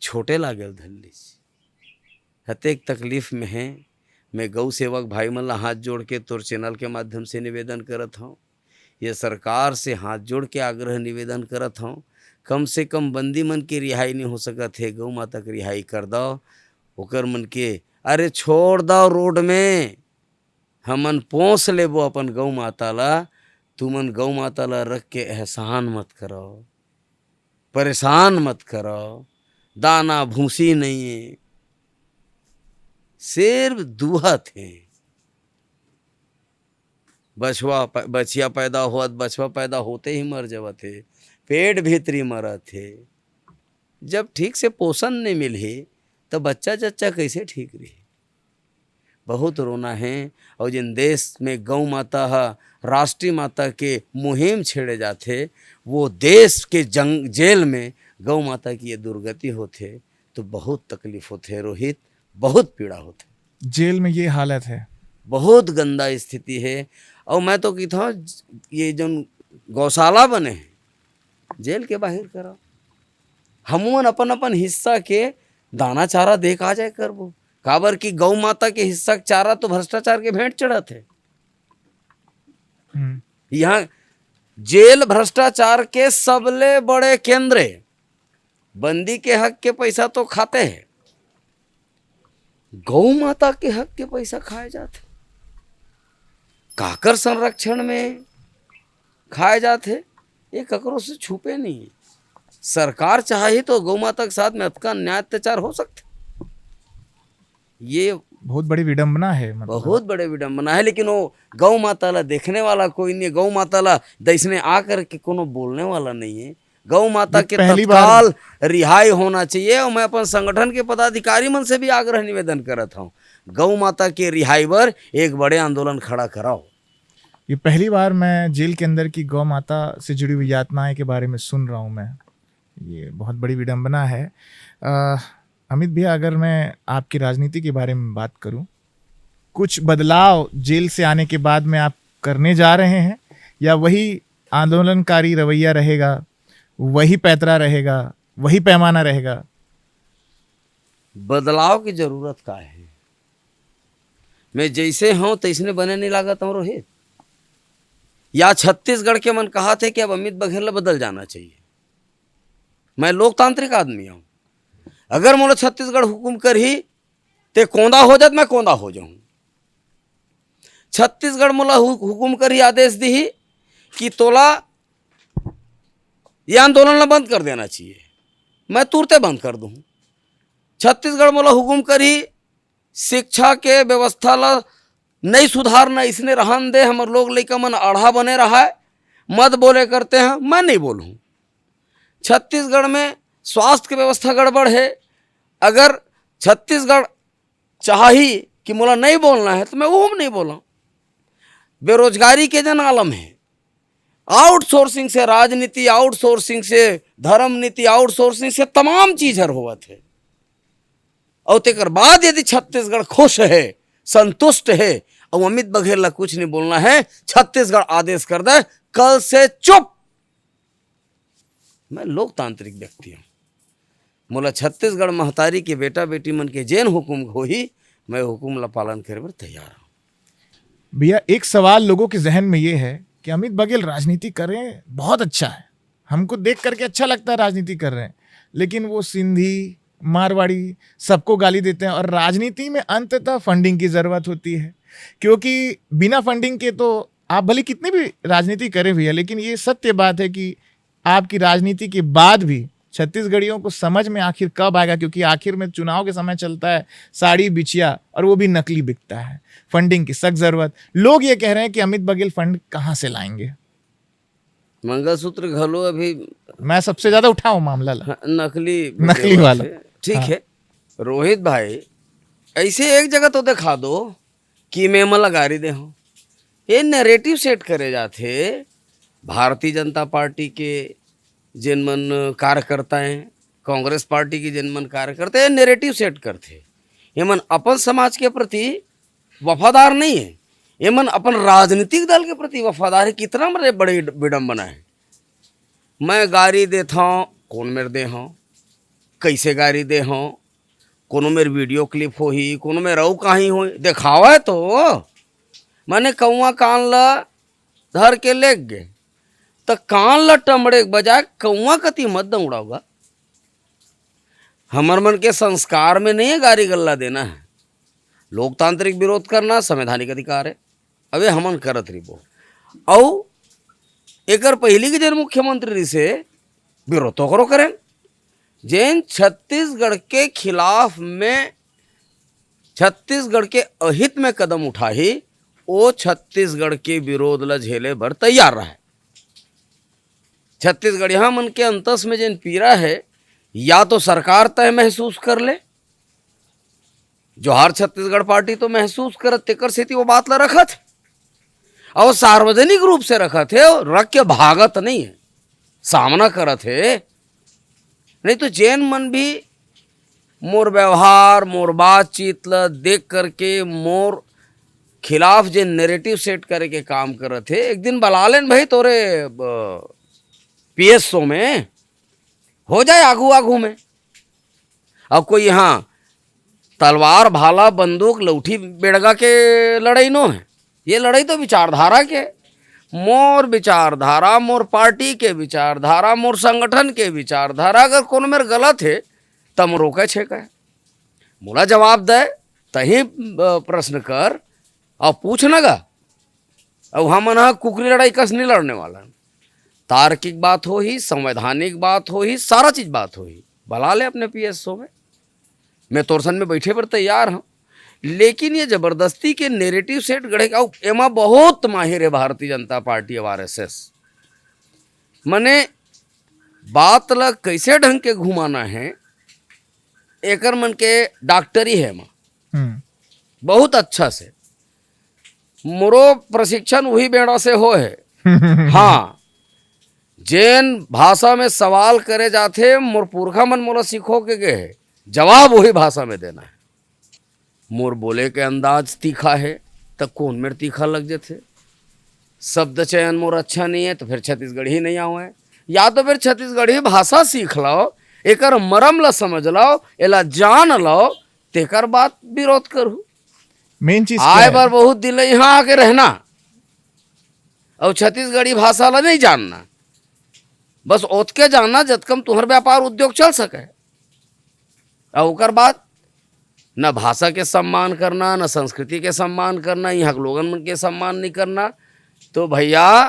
छोटे लागेल धलिस। हतेक तकलीफ में है। मैं गौ सेवक भाई मन ला हाथ जोड़ के तोर चैनल के माध्यम से निवेदन करत हूँ, ये सरकार से हाथ जोड़ के आग्रह निवेदन करत हूँ, कम से कम बंदी मन के रिहाई नहीं हो सकत है, गौ माता के रिहाई कर दो। ओकर मन के, अरे छोड़ दो रोड में, हमन पोस लेबो अपन गौ माता ला, तुमन गौ माता ला रख के एहसान मत करो, परेशान मत करो। दाना भूसी नहीं है, सिर्फ दूहत है। बछवा प-, बछिया पैदा होत, बछवा पैदा होते ही मर जावत हे, पेट भीतरी मरत हे। जब ठीक से पोषण नहीं मिलही, त बच्चा जच्चा कैसे ठीक रही? बहुत रोना है। और जिन देश में गौ माता ह राष्ट्रीय माता के मुहिम छेड़े जाथे, वो देश के जंग, जेल में गौ माता की ये दुर्गति होथे, तो बहुत तकलीफ होथे रोहित, बहुत पीड़ा होथे। जेल में ये हालत है। बहुत गंदा स्थिति है। और मैं तो कहता हूँ, ये जौन गौशाला बने हैं, जेल के बाहर करो। हमन अपन अपन हिस्सा के दाना चारा दे के आ जाए करबो, काबर कि गौ माता के हिस्सा के चारा तो भ्रष्टाचार के भेंट चढ़त है। हम्म। यहाँ जेल भ्रष्टाचार के सबले बड़े केंद्र है। बंदी के हक के पैसा तो खाते हैं, गौ माता के हक के पैसा खाए जाथे, काकर संरक्षण में खाए जाथे, ये ककरो से छुपे नहीं है। सरकार चाही तो गौ माता के साथ में अतका अन्याय अत्याचार हो सकथे? ये बहुत बड़ी विडंबना है, मतलब। बहुत बड़े विडंबना है, लेकिन वो गौ माता ला देखने वाला कोई नहीं है, गौ माता ला दैसने आकर के कोनो बोलने वाला नहीं है। गौ माता ये के पहली बार तत्काल रिहाई होना चाहिए। और मैं अपन संगठन के पदाधिकारी मन से भी आग्रह निवेदन करत हूँ, गौ माता के रिहाई बर एक बड़े आंदोलन खड़ा कराओ। ये पहली बार मैं जेल के अंदर की गौ माता से जुड़ी हुई यातनाएं के बारे में सुन रहा हूँ मैं। ये बहुत बड़ी विडंबना है। अ, अमित भैया, अगर मैं आपकी राजनीति के बारे में बात करूं, कुछ बदलाव जेल से आने के बाद में आप करने जा रहे हैं, या वही आंदोलनकारी रवैया रहेगा, वही पैतरा रहेगा, वही पैमाना रहेगा? बदलाव की जरूरत का है? मैं जैसे हूं तैसने बने नहीं लागत हूं, रोहित। या छत्तीसगढ़ के मन कहा थे कि अब अमित बघेल ला बदल जाना चाहिए। मैं लोकतांत्रिक आदमी हूं। अगर मोला छत्तीसगढ़ हुकुम करही, ते कोंदा हो जात, मैं कोंदा हो जाऊं। छत्तीसगढ़ मोला हु-, हुकुम करही, आदेश दीही कि तोला ये आंदोलन ला बंद कर देना चाहिए, मैं तुरते बंद कर दूं। छत्तीसगढ़ मोला हुकुम करही, शिक्षा के व्यवस्था ला नहीं सुधारना, इसने रहन दे, हमर लोग लइका मन आढ़ा बने रहा है, मत बोले करते हैं, मैं नहीं बोलूं। छत्तीसगढ़ में स्वास्थ्य की व्यवस्था गड़बड़ है, अगर छत्तीसगढ़ चाही कि मोला नहीं बोलना है, तो मैं वो नहीं बोला। बेरोजगारी के जन आलम है, आउटसोर्सिंग से राजनीति, आउटसोर्सिंग से धर्म नीति, आउटसोर्सिंग से तमाम चीज हर होवत है। और तेकर बाद यदि छत्तीसगढ़ खुश है, संतुष्ट है, और अमित बघेल ला कुछ नहीं बोलना है, छत्तीसगढ़ आदेश कर दे, कल से चुप। मैं लोकतांत्रिक व्यक्ति हूं। मोला छत्तीसगढ़ महतारी के बेटा बेटी मन के जेन हुकुम होही, मैं हुकुम ला पालन करे बर तैयार हूं। भैया, एक सवाल लोगों के जहन में ये है कि अमित बघेल राजनीति कर रहे हैं, बहुत अच्छा है, हमको देख करके अच्छा लगता है राजनीति कर रहे हैं, लेकिन वो सिंधी, मारवाड़ी, सबको गाली देते हैं। और राजनीति में अंततः फंडिंग की जरूरत होती है, क्योंकि बिना फंडिंग के तो आप भले कितनी भी राजनीति करें भैया, लेकिन ये सत्य बात है कि आपकी राजनीति के बाद भी छत्तीसगढ़ियों को समझ में आखिर कब आएगा, क्योंकि आखिर में चुनाव के समय चलता है साड़ी बिछिया, और वो भी नकली बिकता है। फंडिंग की सख्त जरूरत। लोग ये कह रहे हैं कि अमित बघेल फंड कहाँ से लाएंगे? मंगलसूत्र घलो अभी मैं सबसे ज्यादा उठाऊं मामला ला। हाँ, नकली नकली वाला। ठीक है रोहित भाई, ऐसे एक जगह तो दिखा दो कि मैं मला गारी दे हूं। ये नैरेटिव सेट करे जाथे। भारतीय जनता पार्टी के जेन मन कार्यकर्ता हैं, कांग्रेस पार्टी के जेन मन कार्यकर्ता हैं, ये नैरेटिव सेट करथे। ये मन अपन समाज के प्रति वफादार नहीं है, ये मन अपन राजनीतिक दल के प्रति वफादार है। कितना बड़े बड़े विडंबना है। मैं गारी देथौं, कौन मेर दे हौं, कैसे गारी दे हौं, कोनो मेर वीडियो क्लिप होही, कोनो मेर अउ कहीं होही, देखावे तो। माने कौआ कान ला धर के लेग गे, त कान ला टमड़े के बजाय कौआ कति मत दौड़ाओगा। हमर मन के संस्कार में नहीं है गारी गल्ला देना है, लोकतांत्रिक विरोध करना संवैधानिक अधिकार है। अबे हमन करत रहिबो। अउ एकर पहिली के जेन मुख्यमंत्री रिसे, विरोध तो ओकरो करेन। जेन छत्तीसगढ़ के खिलाफ में, छत्तीसगढ़ के अहित में कदम उठाही, ओ छत्तीसगढ़ के विरोध ल झेले बर तैयार रहे। छत्तीसगढ़िया मन के अंतस में जेन पीरा है, या तो सरकार तय महसूस कर ले, जोहार छत्तीसगढ़ पार्टी तो महसूस करत, तेकर सेती वो बात ला रखत हे। अउ सार्वजनिक रूप से रखत हे, रख के भागत नहीं है, सामना करत हे। नहीं तो जेन मन भी मोर व्यवहार, मोर बातचीत ला देख करके मोर खिलाफ जे नैरेटिव सेट करे के काम करत हे, एक दिन बला लेन भाई तोरे पीएसओ में, हो जाए आगू आगू में। अब कोई यहाँ तलवार, भाला, बंदूक, लौठी, बेड़गा के लड़ाई नो है। ये लड़ाई तो विचारधारा के। मोर विचारधारा, मोर पार्टी के विचारधारा, मोर संगठन के विचारधारा, अगर कोनो मेर गलत है, त मोर रोके छेके। मोला जवाब दे, तही, अ, प्रश्न कर, अउ पूछ न गा। अउ हमन ह कुकरी लड़ाई कस नहीं लड़ने वाला। तार्किक बात होही, संवैधानिक बात होही, सारा चीज बात होही। बला ले अपने पीएसओ में, मैं तोर संग में बैठे बर तैयार हूं। लेकिन ये जबरदस्ती के नैरेटिव सेट गढ़े के, अउ एमा बहुत माहिर है भारतीय जनता पार्टी अउ आरएसएस। मने बात ला कैसे ढंग के घुमाना है, एकर मन के डॉक्टरी है एमा। हम्म। बहुत अच्छा से मोरो प्रशिक्षण वही बेड़ा से हो है। हाँ, जेन भाषा में सवाल करे जाथे, मोर पुरखा मन मोला सिखो के गए है। जवाब वही भाषा में देना है। मोर बोले के अंदाज तीखा है, त कोन मेर तीखा लग जथे? शब्द चयन मोर अच्छा नहीं है, त फेर छत्तीसगढ़ी नहीं आवय। या तो फेर छत्तीसगढ़ी भाषा सीख लव, एकर मरम ला समझ लव, एला जान लव, तेकर बाद विरोध करहू। मेन चीज क्या आए है? बर बहुत दिन ले यहाँ आके रहना, अउ छत्तीसगढ़ी भाषा ला नहीं जानना, बस ओतके जानना जतकम तुहर व्यापार उद्योग चल सके। अउ ओकर बाद न भाषा के सम्मान करना, न संस्कृति के सम्मान करना, यहाँ के लोगन मन के सम्मान नहीं करना, तो भैया,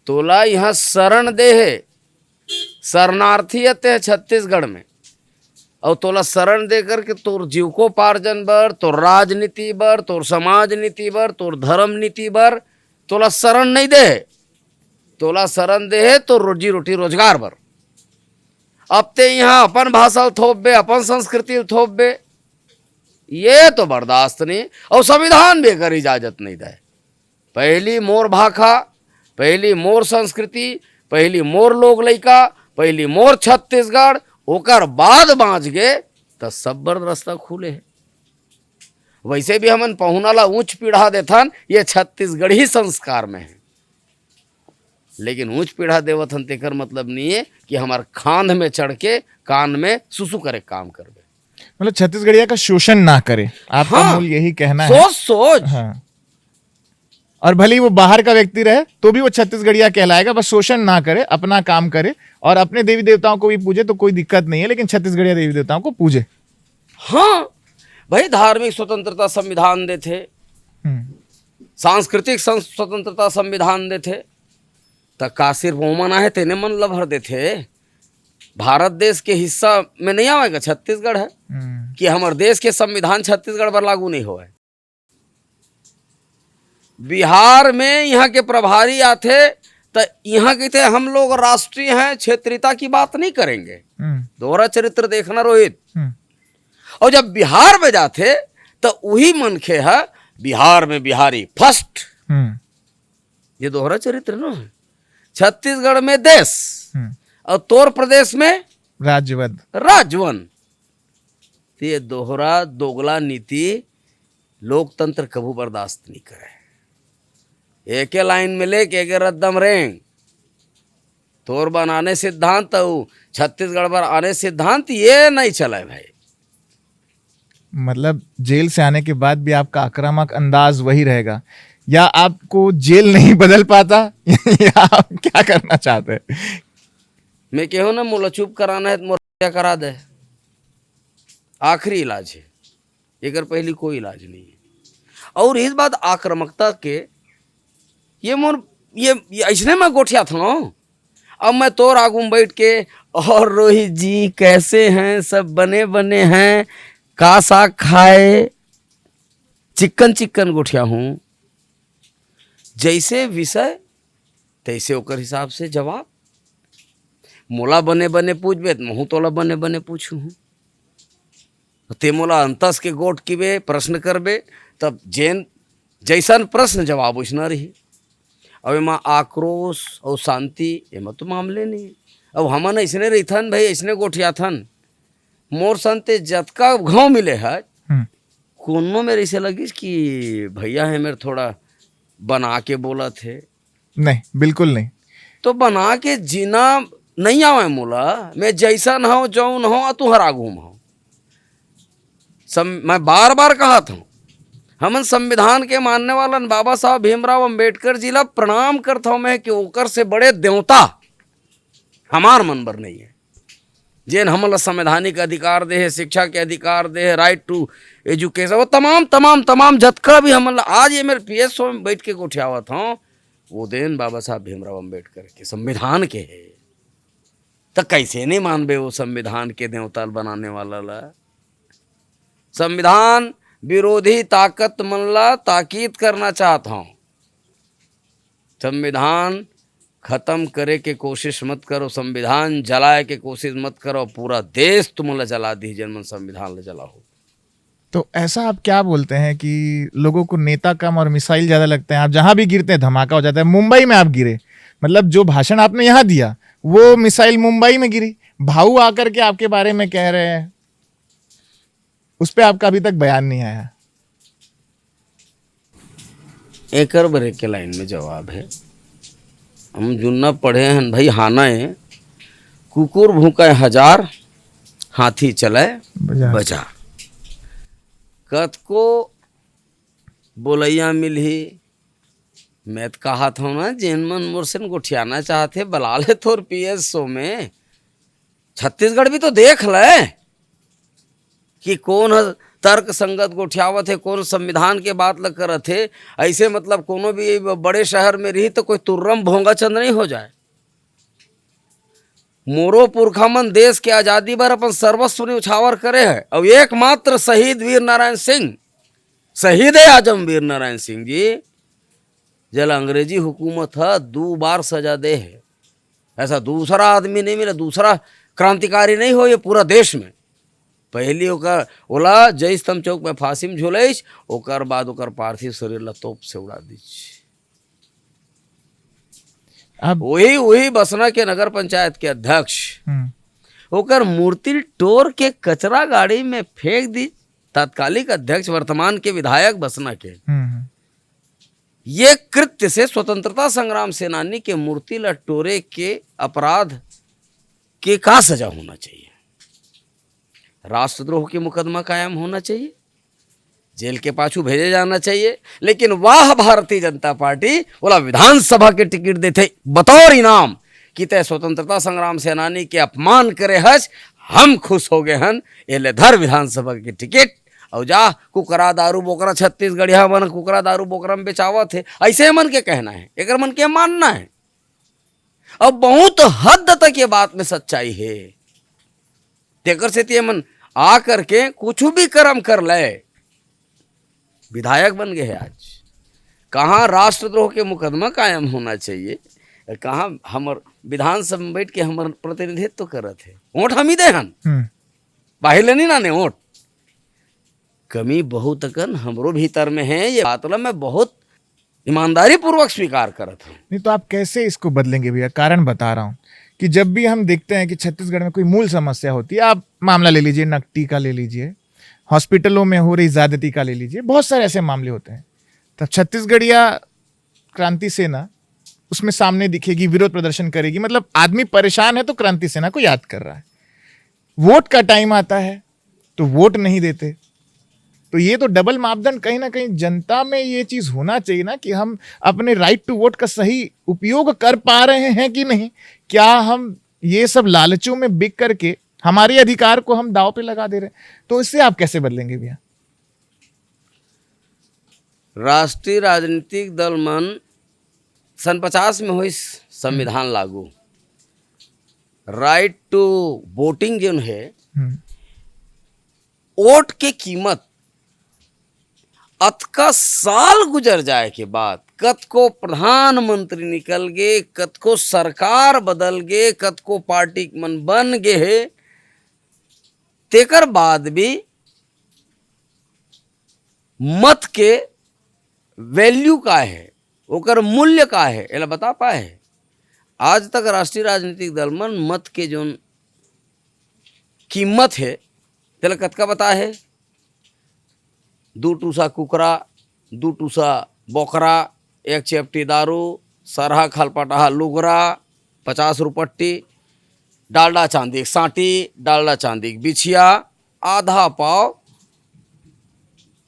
तोला यहाँ शरण दे हे, शरणार्थी हे ते छत्तीसगढ़ में, अउ तोला शरण दे करके तोर जीविकोपार्जन बर, तोर राजनीति बर, तोर समाज नीति बर, तोर धर्म नीति बर तोला शरण नहीं दे हे। तोला शरण दे हे तोर रोजी रोटी रोजगार बर। अब ते यहाँ अपन भाषा ल थोपबे, अपन संस्कृति ल थोपबे, ये तो बर्दाश्त नहीं। अउ संविधान भी एकर इजाजत नहीं दे। पहली मोर भाखा, पहली मोर संस्कृति, पहली मोर लोग लइका, पहली मोर छत्तीसगढ़, ओकर बाद बाँच गे त सब बर रास्ता खुले हे। वैसे भी हमन पहुना ला ऊंच पीढ़ा देथन, ये छत्तीसगढ़ी संस्कार में है। लेकिन ऊंच पीढ़ा देवत हन तेकर मतलब नहीं है कि हमार खांध में चढ़ के कान में सुसु करे काम करबे। मतलब छत्तीसगढ़िया का शोषण ना करे, आपका हाँ। मूल यही कहना है। सोच सोच। हाँ। और भले ही वो बाहर का व्यक्ति रहे तो भी वो छत्तीसगढ़िया कहलाएगा, बस शोषण ना करे, अपना काम करे और अपने देवी देवताओं को भी पूजे तो कोई दिक्कत नहीं है, लेकिन छत्तीसगढ़िया देवी देवताओं को पूजे। हाँ भाई, धार्मिक स्वतंत्रता संविधान देथे, हम्म। सांस्कृतिक सं- स्वतंत्रता संविधान देथे, त का सिर्फ ओमन आहे तेने मन ल भर देथे? भारत देश के हिस्सा में नहीं आवेगा, छत्तीसगढ़ है हम्म। कि हमर देश के संविधान छत्तीसगढ़ पर लागू नहीं होवे। बिहार में यहाँ के प्रभारी आथे त यहाँ कहते हम लोग राष्ट्रीय हैं, क्षेत्रीयता की बात नहीं करेंगे। हम्म। दोहरा चरित्र देखना रोहित। हम्म। और जब बिहार में जाथे त वही मनखे है बिहार में बिहारी फर्स्ट। हम्म। ये दोहरा चरित्र न है। छत्तीसगढ़ में देश हम्म। और तोर प्रदेश में राज्यवद। राजवन। तो ये दोहरा दोगला नीति लोकतंत्र कभू बर्दाश्त नहीं करे। एके लाइन में लेके एके रद्दम रेंग। तोर बर आने सिद्धांत अउ छत्तीसगढ़ बर आने सिद्धांत, ये नहीं चले भाई। मतलब जेल से आने के बाद भी आपका आक्रामक अंदाज वही रहेगा, या आपको जेल नहीं बदल पाता या आप क्या करना चाहते हैं? मैं कहूँ ना, मोला चुप कराना है तो मोर हत्या करा दे, आखिरी इलाज है, एकर पहली कोई इलाज नहीं है। और इस बात आक्रामकता के, ये मोर ये, ये ऐसने मैं गोठिया था। अब मैं तोर आगू में बैठ के, और रोहित जी कैसे हैं, सब बने बने हैं, का साग खाए, चिक्कन चिक्कन गोठिया हूँ। जैसे विषय तैसे ओकर हिसाब से जवाब। मोला बने बने पूछबे त महूँ तोला बने बने पूछहूँ। ते मोला अंतस के गोठ किबे, प्रश्न करबे, तब जेन जैसन प्रश्न जवाब वैसना रही। अब एमा आक्रोश और शांति, एमा तो मामले नहीं। अब हमन ऐसने रहिथन भाई, ऐसने गोठियाथन। मोर संग ते जतका घाव मिले है, हम्म। कोनो मेर ऐसे लगिस कि भैया है मेर थोड़ा बना के बोलत हे। नहीं, बिल्कुल नहीं। तो बना के जीना नहीं आवे मोला, मैं जैसन हूँ, जौन हूँ, तुहर आगू में हूँ। सम-, मैं बार बार कहत हूँ, हमन संविधान के मानने वालन बाबा साहब भीमराव अंबेडकर जी ला प्रणाम करत हूँ मैं कि ओकर से बड़े देवता हमार मन बर नहीं है, जेन हमन ला संवैधानिक अधिकार दे हे, शिक्षा के अधिकार दे हे, right to education, वो तमाम, तमाम, तमाम जतका भी हमन ला आज ये मेरे पी एस ओ में बैठ के गोठियावत हूँ, वो देन बाबा साहब भीमराव अंबेडकर के संविधान के है। त कैसे नहीं मानबे वो संविधान के देवता बनाने वाला ला? संविधान विरोधी ताकत मन ला ताकीद करना चाहत हूँ, संविधान खत्म करे के कोशिश मत करो, संविधान जलाए के कोशिश मत करो। पूरा देश तुमन ला जला दी, जेन मन संविधान ला जलाओ। तो ऐसा आप क्या बोलते हैं कि लोगों को नेता कम और मिसाइल ज्यादा लगते हैं? आप जहां भी गिरते हैं, धमाका हो जाता है। मुंबई में आप गिरे, मतलब जो भाषण आपने यहाँ दिया, वो मिसाइल मुंबई में गिरी, भाऊ आकर के आपके बारे में कह रहे हैं, उस पे आपका अभी तक बयान नहीं आया। एकर बर एके लाइन में जवाब है। हम जुन्ना पढ़े हन भाई, हाना ए, कुकुर भूंके हजार, हाथी चले बजा। बजा। कतको बोलैया मिलही, मैं त कहत हूँ ना, जेन मन मोर से गोठियाना चाहत हे, बला ले तोर पी एस शो में। छत्तीसगढ़ भी तो देख ले कि कौन ह तर्क संगत गोठियावत हे, कौन संविधान के बात ल करत हे। ऐसे मतलब कोनो भी ब-, बड़े शहर में रही तो कोई तुर्रम भोंगा चंद नहीं हो जाए। मोरो पुरखा मन देश के आजादी बर अपन सर्वस्व न्यौछावर करे हे, अउ एकमात्र शहीद वीर नारायण सिंह, शहीद आजम वीर नारायण सिंह जी, जेला अंग्रेजी हुकूमत ह दू बार सजा दे हे, ऐसा दूसरा आदमी नहीं मिला, दूसरा क्रांतिकारी नहीं हो ये पूरा देश में। पहली ओकर, ओला जय स्तंभ चौक में फांसी में झुलइस, ओकर बाद ओकर पार्थिव शरीर ला तोप से उड़ा दीस। अब वही, वही बसना के नगर पंचायत के अध्यक्ष हम्म। ओकर मूर्ति टोर के कचरा गाड़ी में फेंक दी। तात्कालिक अध्यक्ष, वर्तमान के विधायक बसना के, हम्म, हम्म। ये कृत्य से स्वतंत्रता संग्राम सेनानी के मूर्ति ला टोरे के अपराध के का सजा होना चाहिए? राष्ट्रद्रोह के मुकदमा कायम होना चाहिए, जेल के पाछू भेजे जाना चाहिए। लेकिन वाह, भारतीय जनता पार्टी ओला विधानसभा के टिकट देथे बतौर इनाम कि तय स्वतंत्रता संग्राम सेनानी के अपमान करे हस, हम खुश हो गए हन, ये ले धर विधानसभा के टिकट, अउ जा कुकरा दारू बोकरा, छत्तीसगढ़िया मन कुकरा दारू बोकरा में बेचावत हे, ऐसे मन के कहना है, एकर मन के मानना है। अब बहुत हद तक ये बात में सच्चाई है। तेकर सेती ये मन आ करके कुछ भी कर्म कर ले, विधायक बन गए हैं आज। कहाँ राष्ट्रद्रोह के मुकदमा कायम होना चाहिए, कहाँ हमर विधानसभा में बैठ के हमर प्रतिनिधित्व करत है, वोट हम ही दे हन, हम्म। बाहिर ले नहीं लाने वोट। कमी बहुत अकन हमरो भीतर में है, ये बात ला मैं बहुत ईमानदारी पूर्वक स्वीकार करत हूँ। नहीं तो आप कैसे इसको बदलेंगे भैया? कारण बता रहा हूँ कि जब भी हम देखते हैं कि छत्तीसगढ़ में कोई मूल समस्या होती है, आप मामला ले लीजिए, नकटी का ले लीजिए, हॉस्पिटलों में हो रही ज्यादती का ले लीजिए, बहुत सारे ऐसे मामले होते हैं। तब छत्तीसगढ़िया क्रांति सेना उसमें सामने दिखेगी, विरोध प्रदर्शन करेगी। मतलब आदमी परेशान है तो क्रांति सेना को याद कर रहा है। वोट का टाइम आता है तो वोट नहीं देते। तो ये तो डबल मापदंड, कहीं ना कहीं जनता में ये चीज होना चाहिए ना कि हम अपने राइट टू वोट का सही उपयोग कर पा रहे हैं कि नहीं, क्या हम ये सब लालचों में बिक करके हमारे अधिकार को हम दाव पे लगा दे रहे हैं। तो इससे आप कैसे बदलेंगे भैया? राष्ट्रीय राजनीतिक दल मन सन पचास में होइस संविधान लागू, राइट टू वोटिंग जोन है, हम्म। वोट के कीमत अतका साल गुजर जाए के बाद कतको प्रधानमंत्री निकल गे, कतको सरकार बदल गे, कतको पार्टी मन बन गे हे, तेकर बाद भी मत के वैल्यू का है, ओकर मूल्य का है, एला बता पाए है? आज तक राष्ट्रीय राजनीतिक दल मन मत के जोन कीमत है, तेला कतका बता है? दू टूसा कुकरा, दू टूसा बोकरा, एक चेपटी दारू, सरहा खलपटहा लुगरा, पचास रुपट्टी, डालडा चांदी के सांटी, डालडा चांदी के बिछिया, आधा पाव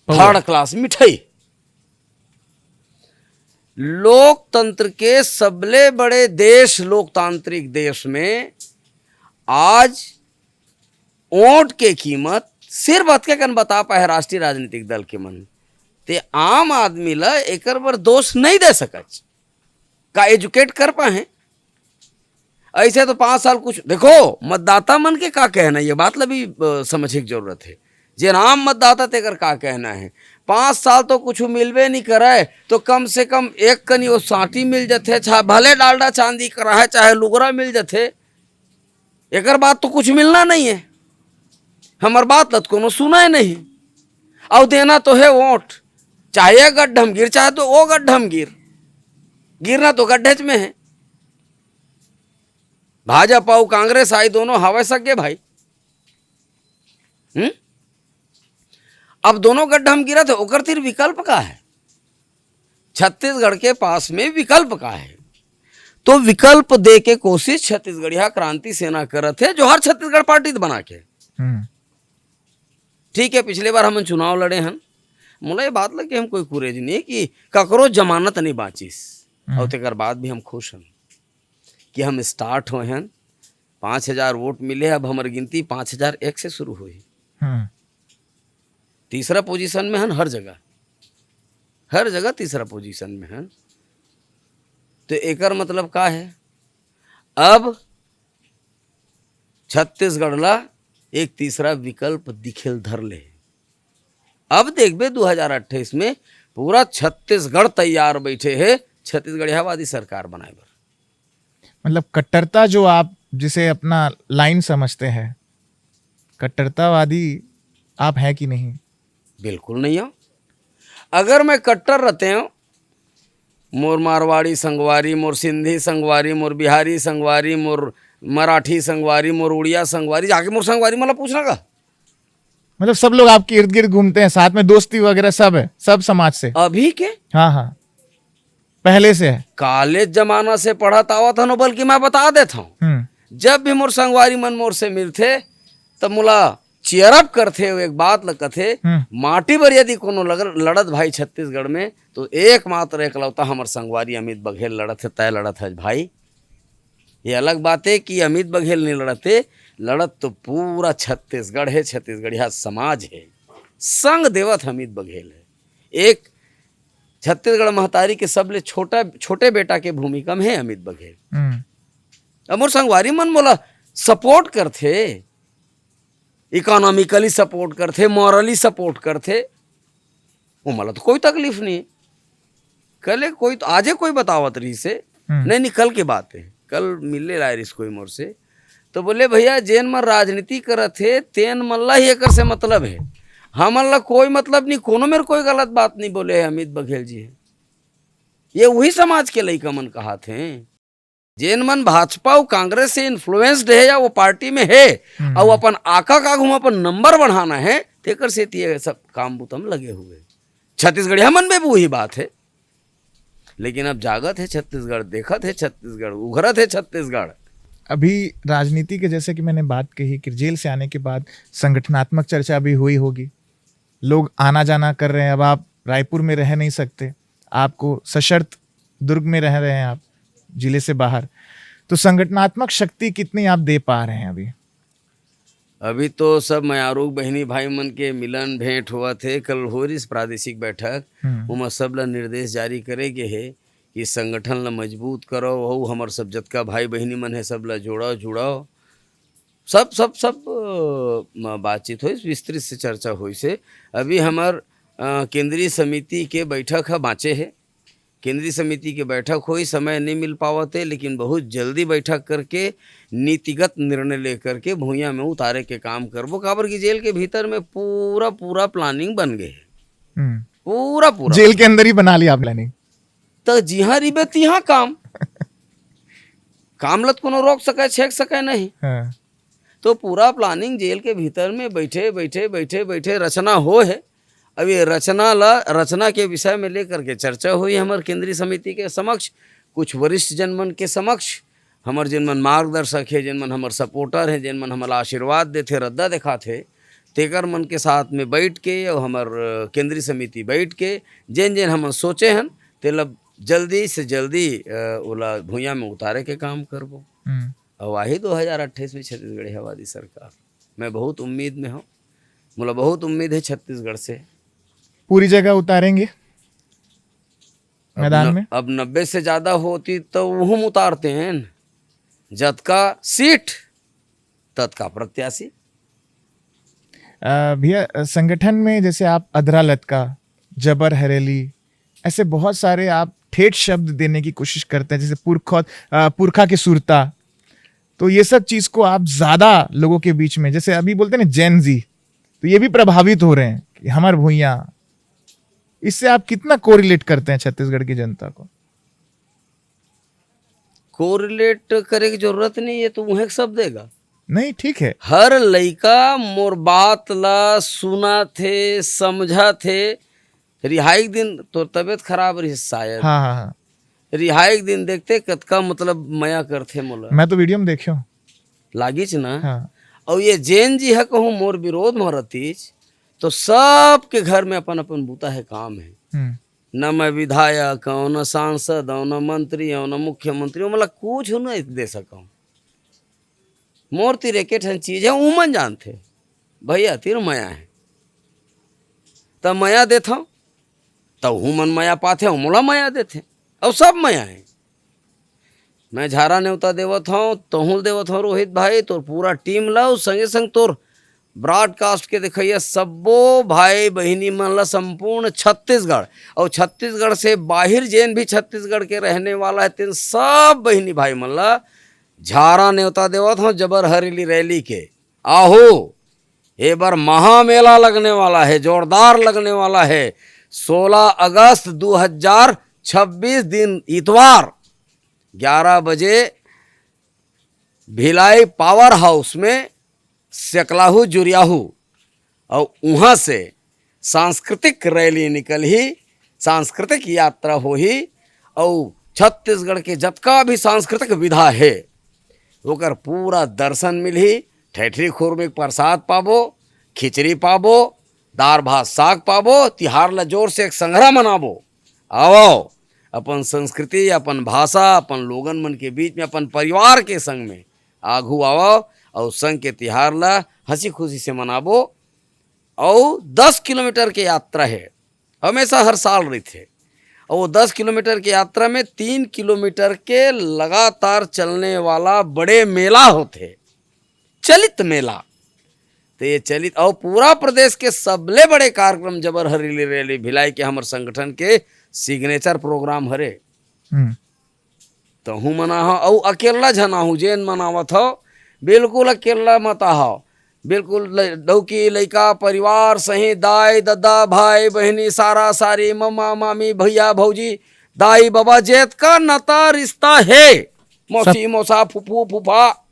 थर्ड क्लास मिठाई। लोकतंत्र के सबले बड़े देश, लोकतांत्रिक देश में आज वोट के कीमत सिर्फ अतके कन बता पाए राष्ट्रीय राजनीतिक दल के मन, ते आम आदमी ला एकर बर दोष नहीं दे सकच। का एजुकेट कर पाए? ऐसे तो पाँच साल कुछ, देखो, मतदाता मन के का कहना, ये बात ला भी, अ, समझे के जरूरत है। जेन आम मतदाता तेकर का कहना है? पाँच साल तो कुछ मिलबे नहीं करे, तो कम से कम एक कनी वो सांटी मिल जथे, चाहे भले डालडा चांदी कराहे, चाहे लुगरा मिल जथे, एकर बाद तो कुछ मिलना नहीं है। हमर बात ला तो कोनो सुना ही नहीं। अउ देना तो है वोट, चाहे ये गड्ढम गिर, चाहे तो वो गड्ढम गिर, गिरना तो गड्ढेच में है। भाजपा अउ कांग्रेस आए, दोनों हवय सगे भाई। हम्म? अब दोनों गड्ढा म गिरत हे, ओकर तीर विकल्प का हे? छत्तीसगढ़ के पास में विकल्प का हे? तो विकल्प दे के कोशिश छत्तीसगढ़िया क्रांति सेना करत हे, जोहार छत्तीसगढ़ पार्टी बना के। हम्म। ठीक है, पिछले बार हमन चुनाव लड़े हन, मोला ये बात लगे हम कोई कुरेज नहीं कि ककरो जमानत नहीं बांचिस, हम्म। और तेकर बाद भी हम खुश हन कि हम स्टार्ट होए हन, पाँच हजार वोट मिले। अब हमर गिनती पाँच हजार एक से शुरू हुई, हम्म। तीसरा पोजीशन में हन हर जगह, हर जगह तीसरा पोजीशन में हन। तो एकर मतलब का है? अब छत्तीसगढ़ ला एक तीसरा विकल्प दिखेल धर ले। अब देखबे दो हज़ार अट्ठाईस में पूरा छत्तीसगढ़ तैयार बैठे हे छत्तीसगढ़ियावादी सरकार बनाए बर। मतलब कट्टरता जो आप जिसे अपना लाइन समझते हैं, कट्टरतावादी आप हैं कि नहीं? बिल्कुल नहीं हो। अगर मैं कट्टर रहते हूँ, मोर मारवाड़ी संगवारी, मोर सिंधी संगवारी, मोर बिहारी संगवारी, मोर मराठी संगवारी, मोर उड़िया संगवारी, जाके मोर संगवारी मतलब पूछना का? मतलब सब लोग आपके इर्द गिर्द घूमते हैं, साथ में दोस्ती वगैरह सब है, सब समाज से? अभी के हाँ हाँ, पहले से है। कॉलेज जमाना से पढ़त आवत हन, बल्कि मैं बता देत हूँ, हम्म। जब भी मोर संगवारी मन मोर से मिलथे, तब मोला चीयर अप करथे, एक बात ल कथे, हम्म। माटी बर यदि कोनो लग-, लड़त भाई छत्तीसगढ़ में, तो एकमात्र एकलौता हमर संगवारी अमित बघेल लड़त हे, तय लड़त हे भाई। ये अलग बात है कि अमित बघेल नहीं लड़ते, लड़त तो पूरा छत्तीसगढ़ है, छत्तीसगढ़िया समाज है, संग देवत अमित बघेल है। एक छत्तीसगढ़ महतारी के सबले छोटा, छोटे बेटा के भूमिका में है अमित बघेल। हम्म। अब मोर संगवारी मन मोला सपोर्ट करथे, इकोनॉमिकली सपोर्ट करथे, मॉरली सपोर्ट करथे, वो मोला तो कोई तकलीफ नहीं। कल कोई तो, आजे कोई बतावत रहिस हे, हम्म। नहीं नहीं, कल के बात है, कल मिले लाए रहिस कोई मोर से, तो बोले, "भैया, जेन मन राजनीति करत हे, तेन मन ला ही एकर से मतलब है, हमन ला कोई मतलब नहीं, कोनो मेर कोई गलत बात नहीं बोले है अमित बघेल जी है।" ये वही समाज के लइका मन कहात हैं, जेन मन भाजपा अउ कांग्रेस से इन्फ्लुएंस्ड है या वो पार्टी में है, हम्म। अउ अपन आका का आगू में अपन नंबर बढ़ाना है, तेकर सेती ये सब काम बुता में लगे हुए। छत्तीसगढ़िया मन में भी वही बात है, लेकिन अब जागत है छत्तीसगढ़, देखत है छत्तीसगढ़, उघरत है छत्तीसगढ़। अभी राजनीति के, जैसे कि मैंने बात कही कि जेल से आने के बाद संगठनात्मक चर्चा भी हुई होगी, लोग आना जाना कर रहे हैं। अब आप रायपुर में रह नहीं सकते, आपको सशर्त दुर्ग में रह रहे हैं आप, जिले से बाहर, तो संगठनात्मक शक्ति कितनी आप दे पा रहे हैं अभी? अभी तो सब मयारू बहिनी भाई मन के मिलन भेंट होवत हे। कल होरिस प्रादेशिक बैठक, हम्म। ओमा सब ला निर्देश जारी करे गे हे कि संगठन ला मजबूत करो, अउ हमर सब जतका भाई बहिनी मन हे, सब ला जोड़ो, जुड़ो। सब, सब, सब, अ, म-, बातचीत होइस, विस्तृत से चर्चा होइस हे। अभी हमर, अ, केंद्रीय समिति के बैठक ह बाँचे हे। केंद्रीय समिति के बैठक होई, समय नहीं मिल पावत हे, लेकिन बहुत जल्दी बैठक करके नीतिगत निर्णय लेकर के भुइयां में उतारे के काम करबो। काबर कि जेल के भीतर में पूरा, पूरा प्लानिंग बन गए हे, हम्म। पूरा, पूरा। जेल के अंदर ही बना लिया आप प्लानिंग। तो जिहाँ रिबे तिहाँ काम, काम लत कोनो रोक सके, छेक सके नहीं। हाँ। तो पूरा प्लानिंग जेल के भीतर में बैठे, बैठे, बैठे, बैठे रचना हो है। अब ये रचना ला, रचना के विषय में लेकर के चर्चा हुई हमर केंद्रीय समिति के समक्ष, कुछ वरिष्ठ जन मन के समक्ष, हमर जिन मन मार्गदर्शक हे, जिन मन हमर सपोर्टर हे, जिन मन हमला आशीर्वाद देथे, रद्दा देखाथे, तेकर मन के साथ में बैठ के अउ हमर, अ, केंद्रीय समिति बैठ के जेन जेन हमन सोचे हन, तेला जल्दी से जल्दी, अ, ओला भुइयां में उतारे के काम करबो। हम्म। अउ आही दो हज़ार अट्ठाईस में छत्तीसगढ़ियावादी सरकार। मैं बहुत उम्मीद में हूँ, मोला बहुत उम्मीद है छत्तीसगढ़ से। पूरी जगह उतारेंगे अब मैदान न-, में? अब नब्बे से ज्यादा होती तो वो हम उतारते हैं न। जतका सीट, ततका प्रत्याशी। अ, भैया, अ, संगठन में जैसे आप अधरा लतका, जबर हरेली, ऐसे बहुत सारे आप ठेठ शब्द देने की कोशिश करते हैं, जैसे पुरखा, अ, पुरखा के सुरता, तो ये सब चीज को आप ज्यादा लोगों के बीच में, जैसे अभी बोलते हैं ना जेन जी, तो ये भी प्रभावित हो रहे हैं कि हमार भुइयां, इससे आप कितना कोरिलेट करते हैं छत्तीसगढ़ की जनता को? कोरिलेट करे के जरूरत नहीं है, तो उहें के सब देगा। नहीं, ठीक है। हर लइका मोर बात ला सुनत हे, समझत हे। रिहाई के दिन तोर तबीयत खराब रहिस शायद। हाँ हाँ हाँ। रिहाई के दिन देखते कतका, मतलब, मया करथे मोला। मैं तो वीडियो में देखे हूँ। लागिच ना। हाँ। और ये जेन जी ह कहूँ मोर विरोध म रतिच, तो सबके घर में अपन अपन बूता हे, काम हे। हम्म। न मैं विधायक हूँ, न सांसद हूँ, न मंत्री हूँ, न मुख्यमंत्री हूँ, मतलब कुछ नहीं दे सकूँ। मोर तीर एके ठन चीज हे, उमन जानथे, भैया तीर मया हे। त मया देथव, त उमन मया पाथे, मोला मया देथे, अउ सब मया हे। मैं झारा नेवता देवत हूँ, तहूँ ल देवत हूँ रोहित भाई, तोर पूरा टीम ला, अउ संगे संग तोर ब्रॉडकास्ट के देखइया सब्बो भाई बहिनी मन ला, संपूर्ण छत्तीसगढ़ अउ छत्तीसगढ़ से बाहिर जेन भी छत्तीसगढ़ के रहने वाला हे, तेन सब बहिनी भाई मन ला झारा नेवता देवत हूँ जबर हरेली रैली के। आहू, ए बार महामेला लगने वाला हे, जोरदार लगने वाला हे। सोलह अगस्त दो हज़ार छब्बीस, दिन इतवार, ग्यारह बजे भिलाई पावर हाउस में सेकलाहू जुरियाहू, अउ उहाँ से सांस्कृतिक रैली निकलही, सांस्कृतिक यात्रा होही, अउ छत्तीसगढ़ के जतका भी सांस्कृतिक विधा हे, ओकर पूरा दर्शन मिलही। ठेठरी खुरमी के प्रसाद पाबो, खिचड़ी पाबो, दार भात साग पाबो। तिहार ला जोर से एक संघरा मनाबो। आवव, अपन संस्कृति, अपन भाषा, अपन लोगन मन के बीच में, अपन परिवार के संग में आघू आवव, अउ संग के तिहार ला हंसी खुशी से मनाबो। अउ दस किलोमीटर के यात्रा हे, हमेशा हर साल रहिथे। अउ वो दस किलोमीटर के यात्रा में तीन किलोमीटर के लगातार चलने वाला बड़े मेला होथे, चलित मेला। तो ये चलित, अउ पूरा प्रदेश के सबले बड़े कार्यक्रम जबर हरेली रैली भिलाई के हमर संगठन के सिग्नेचर प्रोग्राम हरे। हम्म। तहूँ मन आहव, अउ अकेल्ला झन आहू, जेन मन आवत हव, बिल्कुल अकेल्ला मत आहव। बिल्कुल ल-, डौकी, लइका, परिवार सहित, दाई, ददा, भाई, बहिनी, सारा, सारी, ममा, मामी, भैया, भौजी, दाई, बबा, जेतका नता रिश्ता हे, मौसी, मौसा, फुफू, फूफा,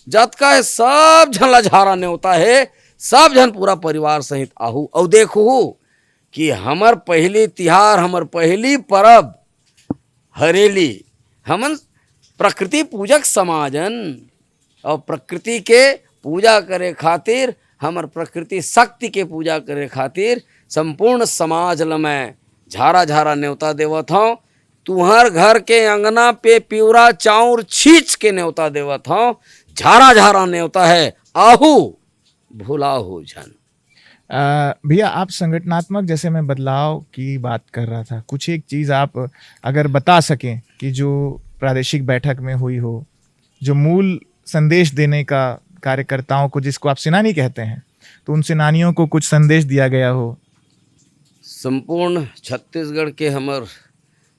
जतका हे, सब झन ला झारा नेवता हे। सब झन पूरा परिवार सहित आहू, अउ देखहू कि हमर पहिली तिहार, हमर पहिली परब हरेली। हमन प्रकृति पूजक समाज अन, अउ प्रकृति के पूजा करे खातिर, हमर प्रकृति शक्ति के पूजा करे खातिर संपूर्ण समाज ल मैं झारा झारा नेवता देवत हौं। तुंहर घर के अंगना पे पिवरा चाउर छींच के नेवता देवत हौं। झारा झारा नेवता हे, आहू भुलाहू झन। अ, भैया, आप संगठनात्मक, जैसे मैं बदलाव की बात कर रहा था, कुछ एक चीज़ आप अगर बता सकें कि जो प्रादेशिक बैठक में हुई हो, जो मूल संदेश देने का कार्यकर्ताओं को, जिसको आप सेनानी कहते हैं, तो उन सेनानियों को कुछ संदेश दिया गया हो। संपूर्ण छत्तीसगढ़ के हमर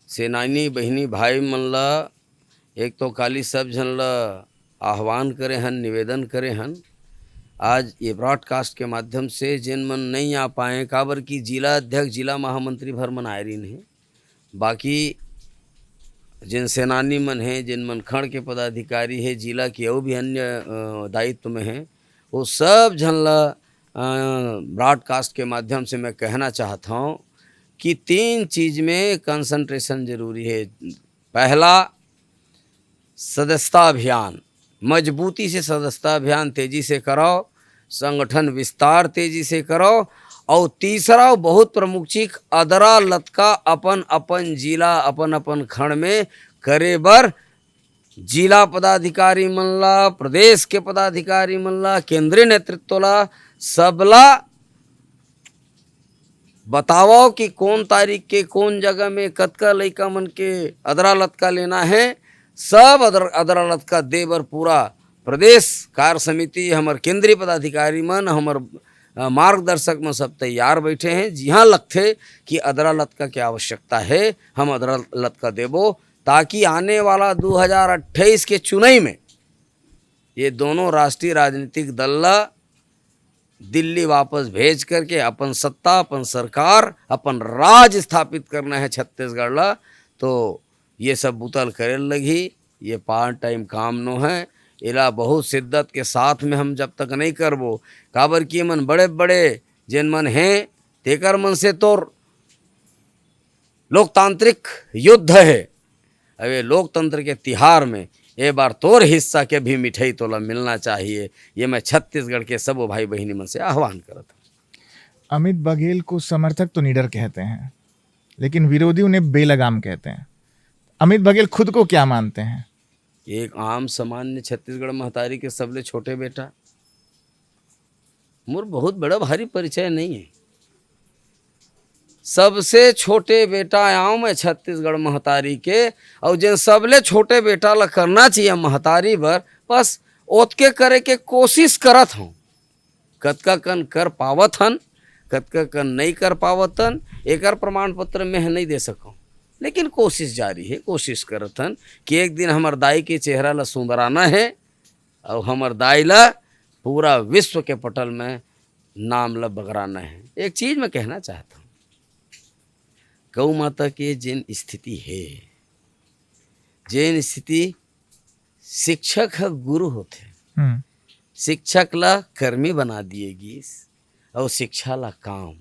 सेनानी बहिनी भाई मन ला, एक तो काली सब झन ला आह्वान करे हन, निवेदन करे हन, आज ये ब्रॉडकास्ट के माध्यम से जेन मन नहीं आ पाए, काबर कि जिला अध्यक्ष, जिला महामंत्री भर मन आए रहिन हे, बाकी जेन सेनानी मन हे, जेन मन खंड के पदाधिकारी हे, जिला के अउ भी अन्य, अ, दायित्व में हे, वो सब झन ला, अ, ब्रॉडकास्ट के माध्यम से मैं कहना चाहत हौं कि तीन चीज में कंसंट्रेशन जरूरी हे। पहला, सदस्यता अभियान, मजबूती से सदस्यता अभियान तेजी से करव, संगठन विस्तार तेजी से करव, अउ तीसरा, बहुत प्रमुख चीज, अदरा लतका अपन अपन जिला, अपन अपन खंड में करे बर जिला पदाधिकारी मन ला, प्रदेश के पदाधिकारी मन ला, केंद्रीय नेतृत्व ला, सबला बतावव कि कोन तारीख के कोन जगह में कतका लइका मन के अदरा लतका लेना हे। सब अदर-, अदरा लतका दे बर पूरा प्रदेश कार्य समिति, हमर केंद्रीय पदाधिकारी मन, हमर, अ, मार्गदर्शक मन सब तैयार बैठे हें। जिहां लगथे कि अदरा लतका के आवश्यकता हे, हम अदरा लतका देबो, ताकि आने वाला दू हजार अट्ठाईस के चुनाई में ये दोनों राष्ट्रीय राजनीतिक दल ला दिल्ली वापस भेज करके अपन सत्ता, अपन सरकार, अपन राज स्थापित करना हे छत्तीसगढ़ ला, तो ये सब बुता ल करे ल लगही। ये पार्ट टाइम काम नो है, एला बहुत शिद्दत के साथ में हम जब तक नहीं करबो, काबर कि एमन बड़े बड़े जेन मन हैं, तेकर मन से तोर लोकतांत्रिक युद्ध है। अब ये लोकतंत्र के तिहार में ए बार तोर हिस्सा के भी मिठाई तोला मिलना चाहिए, ये मैं छत्तीसगढ़ के सबो भाई बहिनी मन से आह्वान करत हूँ। अमित बघेल को समर्थक तो निडर कहते हैं, लेकिन विरोधी उन्हें बेलगाम कहते हैं। अमित बघेल खुद को क्या मानते हैं? एक आम सामान्य छत्तीसगढ़ महतारी के सबले छोटे बेटा। मोर बहुत बड़ा भारी परिचय नहीं है। सबसे छोटे बेटा आंव मैं छत्तीसगढ़ महतारी के, अउ जेन सबले छोटे बेटा ला करना चाहिए महतारी बर, बस ओतके करे के कोशिश करत हूँ। कतका कन कर पावत हन, कतका कन नहीं कर पावत हन, एकर प्रमाण पत्र मैं नहीं दे सकूँ, लेकिन कोशिश जारी है। कोशिश करत हन कि एक दिन हमर दाई के चेहरा ला सुंदराना है, अउ हमर दाई ला पूरा विश्व के पटल में नाम ला बगराना है। एक चीज मैं कहना चाहत हूँ, गौ माता के जेन स्थिति है, जेन स्थिति, शिक्षक ह गुरु होथे, हम्म, शिक्षक ला कर्मी बना दिए गिस, अउ शिक्षा ला काम।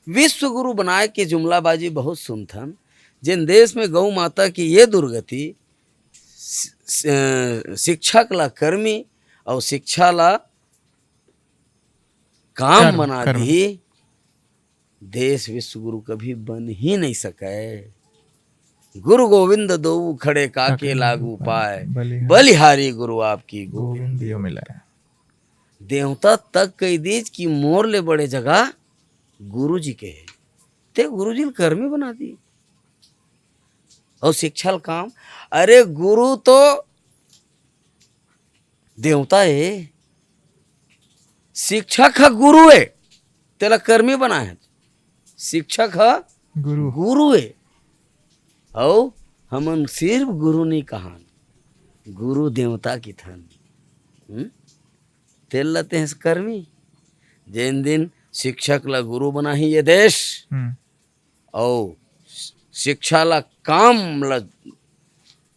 विश्व गुरु बनाए के जुमलाबाजी बहुत सुनथन। जेन देश में गौ माता की ये दुर्गति, शि-, शि-, शिक्षक ला कर्मी अउ शिक्षा ला काम कर्म, बना कर्म। दी, देश विश्व गुरु कभी बन ही नहीं सके। गुरु गोविंद दो खड़े काके काके लागू लागू पाए, पाए, बलिहारी। बलिहारी गुरु आपकी गोविंद। गोविंद दियो मिलाया। देवता तक कह दीज कि मोर ले बड़े जगह गुरु जी के है, ते गुरु जी ल कर्मी बना दी। और शिक्षा ल काम, अरे गुरु तो देवता है, शिक्षक ह गुरु है, तेला कर्मी बनाए है। शिक्षक ह गुरु। गुरु है। अउ हमन सिर्फ गुरु नहीं कहन, गुरु देवता की थन। हम्म? तेल लते हैं कर्मी। जेन दिन शिक्षक ला गुरु बनाही ये देश, हम्म, अउ शिक्षा ला काम ला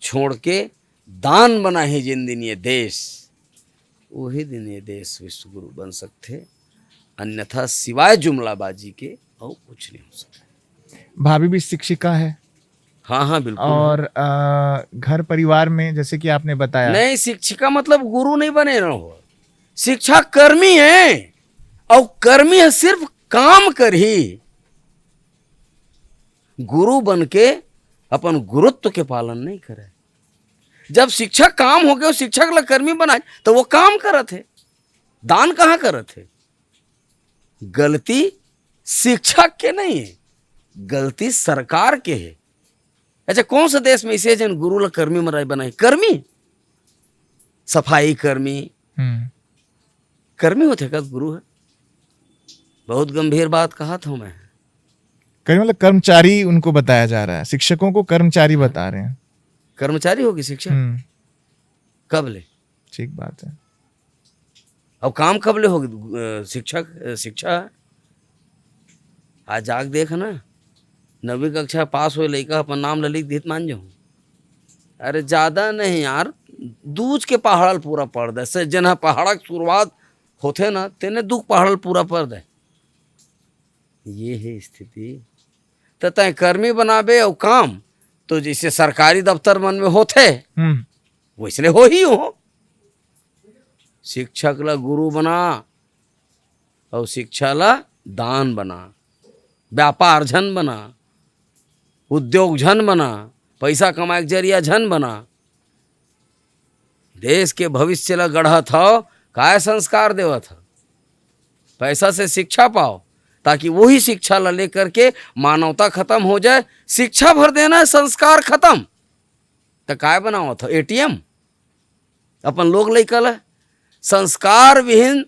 छोड़ के दान बनाही जेन दिन ये देश, वही दिन ये देश विश्व गुरु बन सकथे। अन्यथा सिवाय जुमलाबाजी के अउ कुछ नहीं हो सकता। भाभी भी शिक्षिका है। हाँ, हाँ, बिल्कुल। और अ, घर परिवार में, जैसे कि आपने बताया, नहीं, शिक्षिका मतलब गुरु नहीं बने रहो, शिक्षा कर्मी है। और कर्मी है सिर्फ काम करही, गुरु बन के अपन गुरुत्व के पालन नहीं करे। जब शिक्षक काम हो गए, शिक्षक ला कर्मी बनाए, तो वो काम करत है, दान कहाँ करत है? गलती शिक्षक के नहीं है, गलती सरकार के है। अच्छा, कौन सा देश में इसे जन गुरु ला कर्मी मराई बनाई? कर्मी, सफाई कर्मी, हम्म, कर्मी होते का गुरु है? बहुत गंभीर बात कहा था मैं। कर्मी मतलब कर्मचारी उनको बताया जा रहा है, शिक्षकों को कर्मचारी बता रहे हैं। कर्मचारी होगी शिक्षक? हम्म, कब ले? ठीक बात है। अब काम कब ले होगी? अ, शिक्षक, अ, शिक्षा आज जाग देख ना, नवीं कक्षा पास होए लइका अपन नाम ल लिख दित मान जाऊँ। अरे ज्यादा नहीं यार, दूज के पहाड़ल पूरा पढ़ दे, से जेन ह पहाड़ा के शुरुआत होथे ना, तेने दुख पहाड़ल पूरा पढ़ दे। ये है स्थिति। त तय कर्मी बनाबे अउ काम तो जैसे सरकारी दफ्तर मन में होथे, हम्म, वैसने हो ही हो। शिक्षक ला गुरु बना, अउ शिक्षा ला दान बना, व्यापार झन बना, उद्योग झन बना, पैसा कमाए के जरिया झन बना। देश के भविष्य ला गढ़त हव, काय संस्कार देवत हव? पैसा से शिक्षा पाओ, ताकि वही शिक्षा ला लेकर के मानवता खत्म हो जाए। शिक्षा भर देना है, संस्कार खत्म। त काय बनावत हव? एटीएम? अपन लोग लइका ला संस्कार विहीन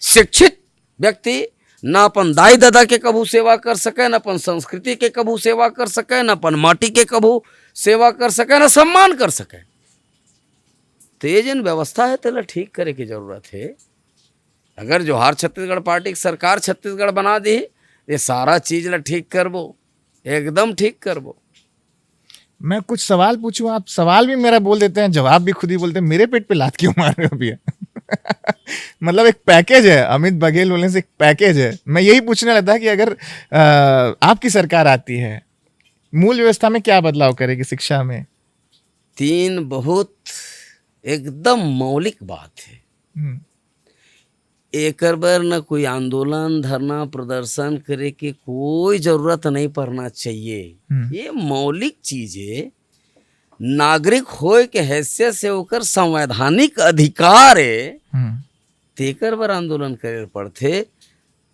शिक्षित व्यक्ति ना अपन दाई ददा के कभू सेवा कर सके, ना अपन संस्कृति के कभू सेवा कर सके, ना अपन माटी के कभू सेवा कर सके, ना सम्मान कर सके। तो ये जन व्यवस्था है, तेला ठीक करे के जरूरत है। अगर जोहार छत्तीसगढ़ पार्टी की सरकार छत्तीसगढ़ बना दी, ये सारा चीज ला ठीक करबो, एकदम ठीक करबो। मैं कुछ सवाल पूछूं, आप सवाल भी मेरा बोल देते हैं, जवाब भी खुद ही बोलते हैं। मेरे पेट पे लात क्यों मार रहे हो भैया? मतलब, एक पैकेज है, अमित बघेल बोलने से एक पैकेज है। मैं यही पूछने वाला था कि अगर अ, आपकी सरकार आती है, मूल व्यवस्था में क्या बदलाव करेगी शिक्षा में? तीन बहुत एकदम मौलिक बात है। हम्म, एकर बर न कोई आंदोलन, धरना, प्रदर्शन करे के कोई जरूरत नहीं पड़ना चाहिए। हम्म। ये मौलिक चीज है, नागरिक होए के हैसियत से ओकर संवैधानिक अधिकार है, हम्म, तेकर बर आंदोलन करे पड़थे।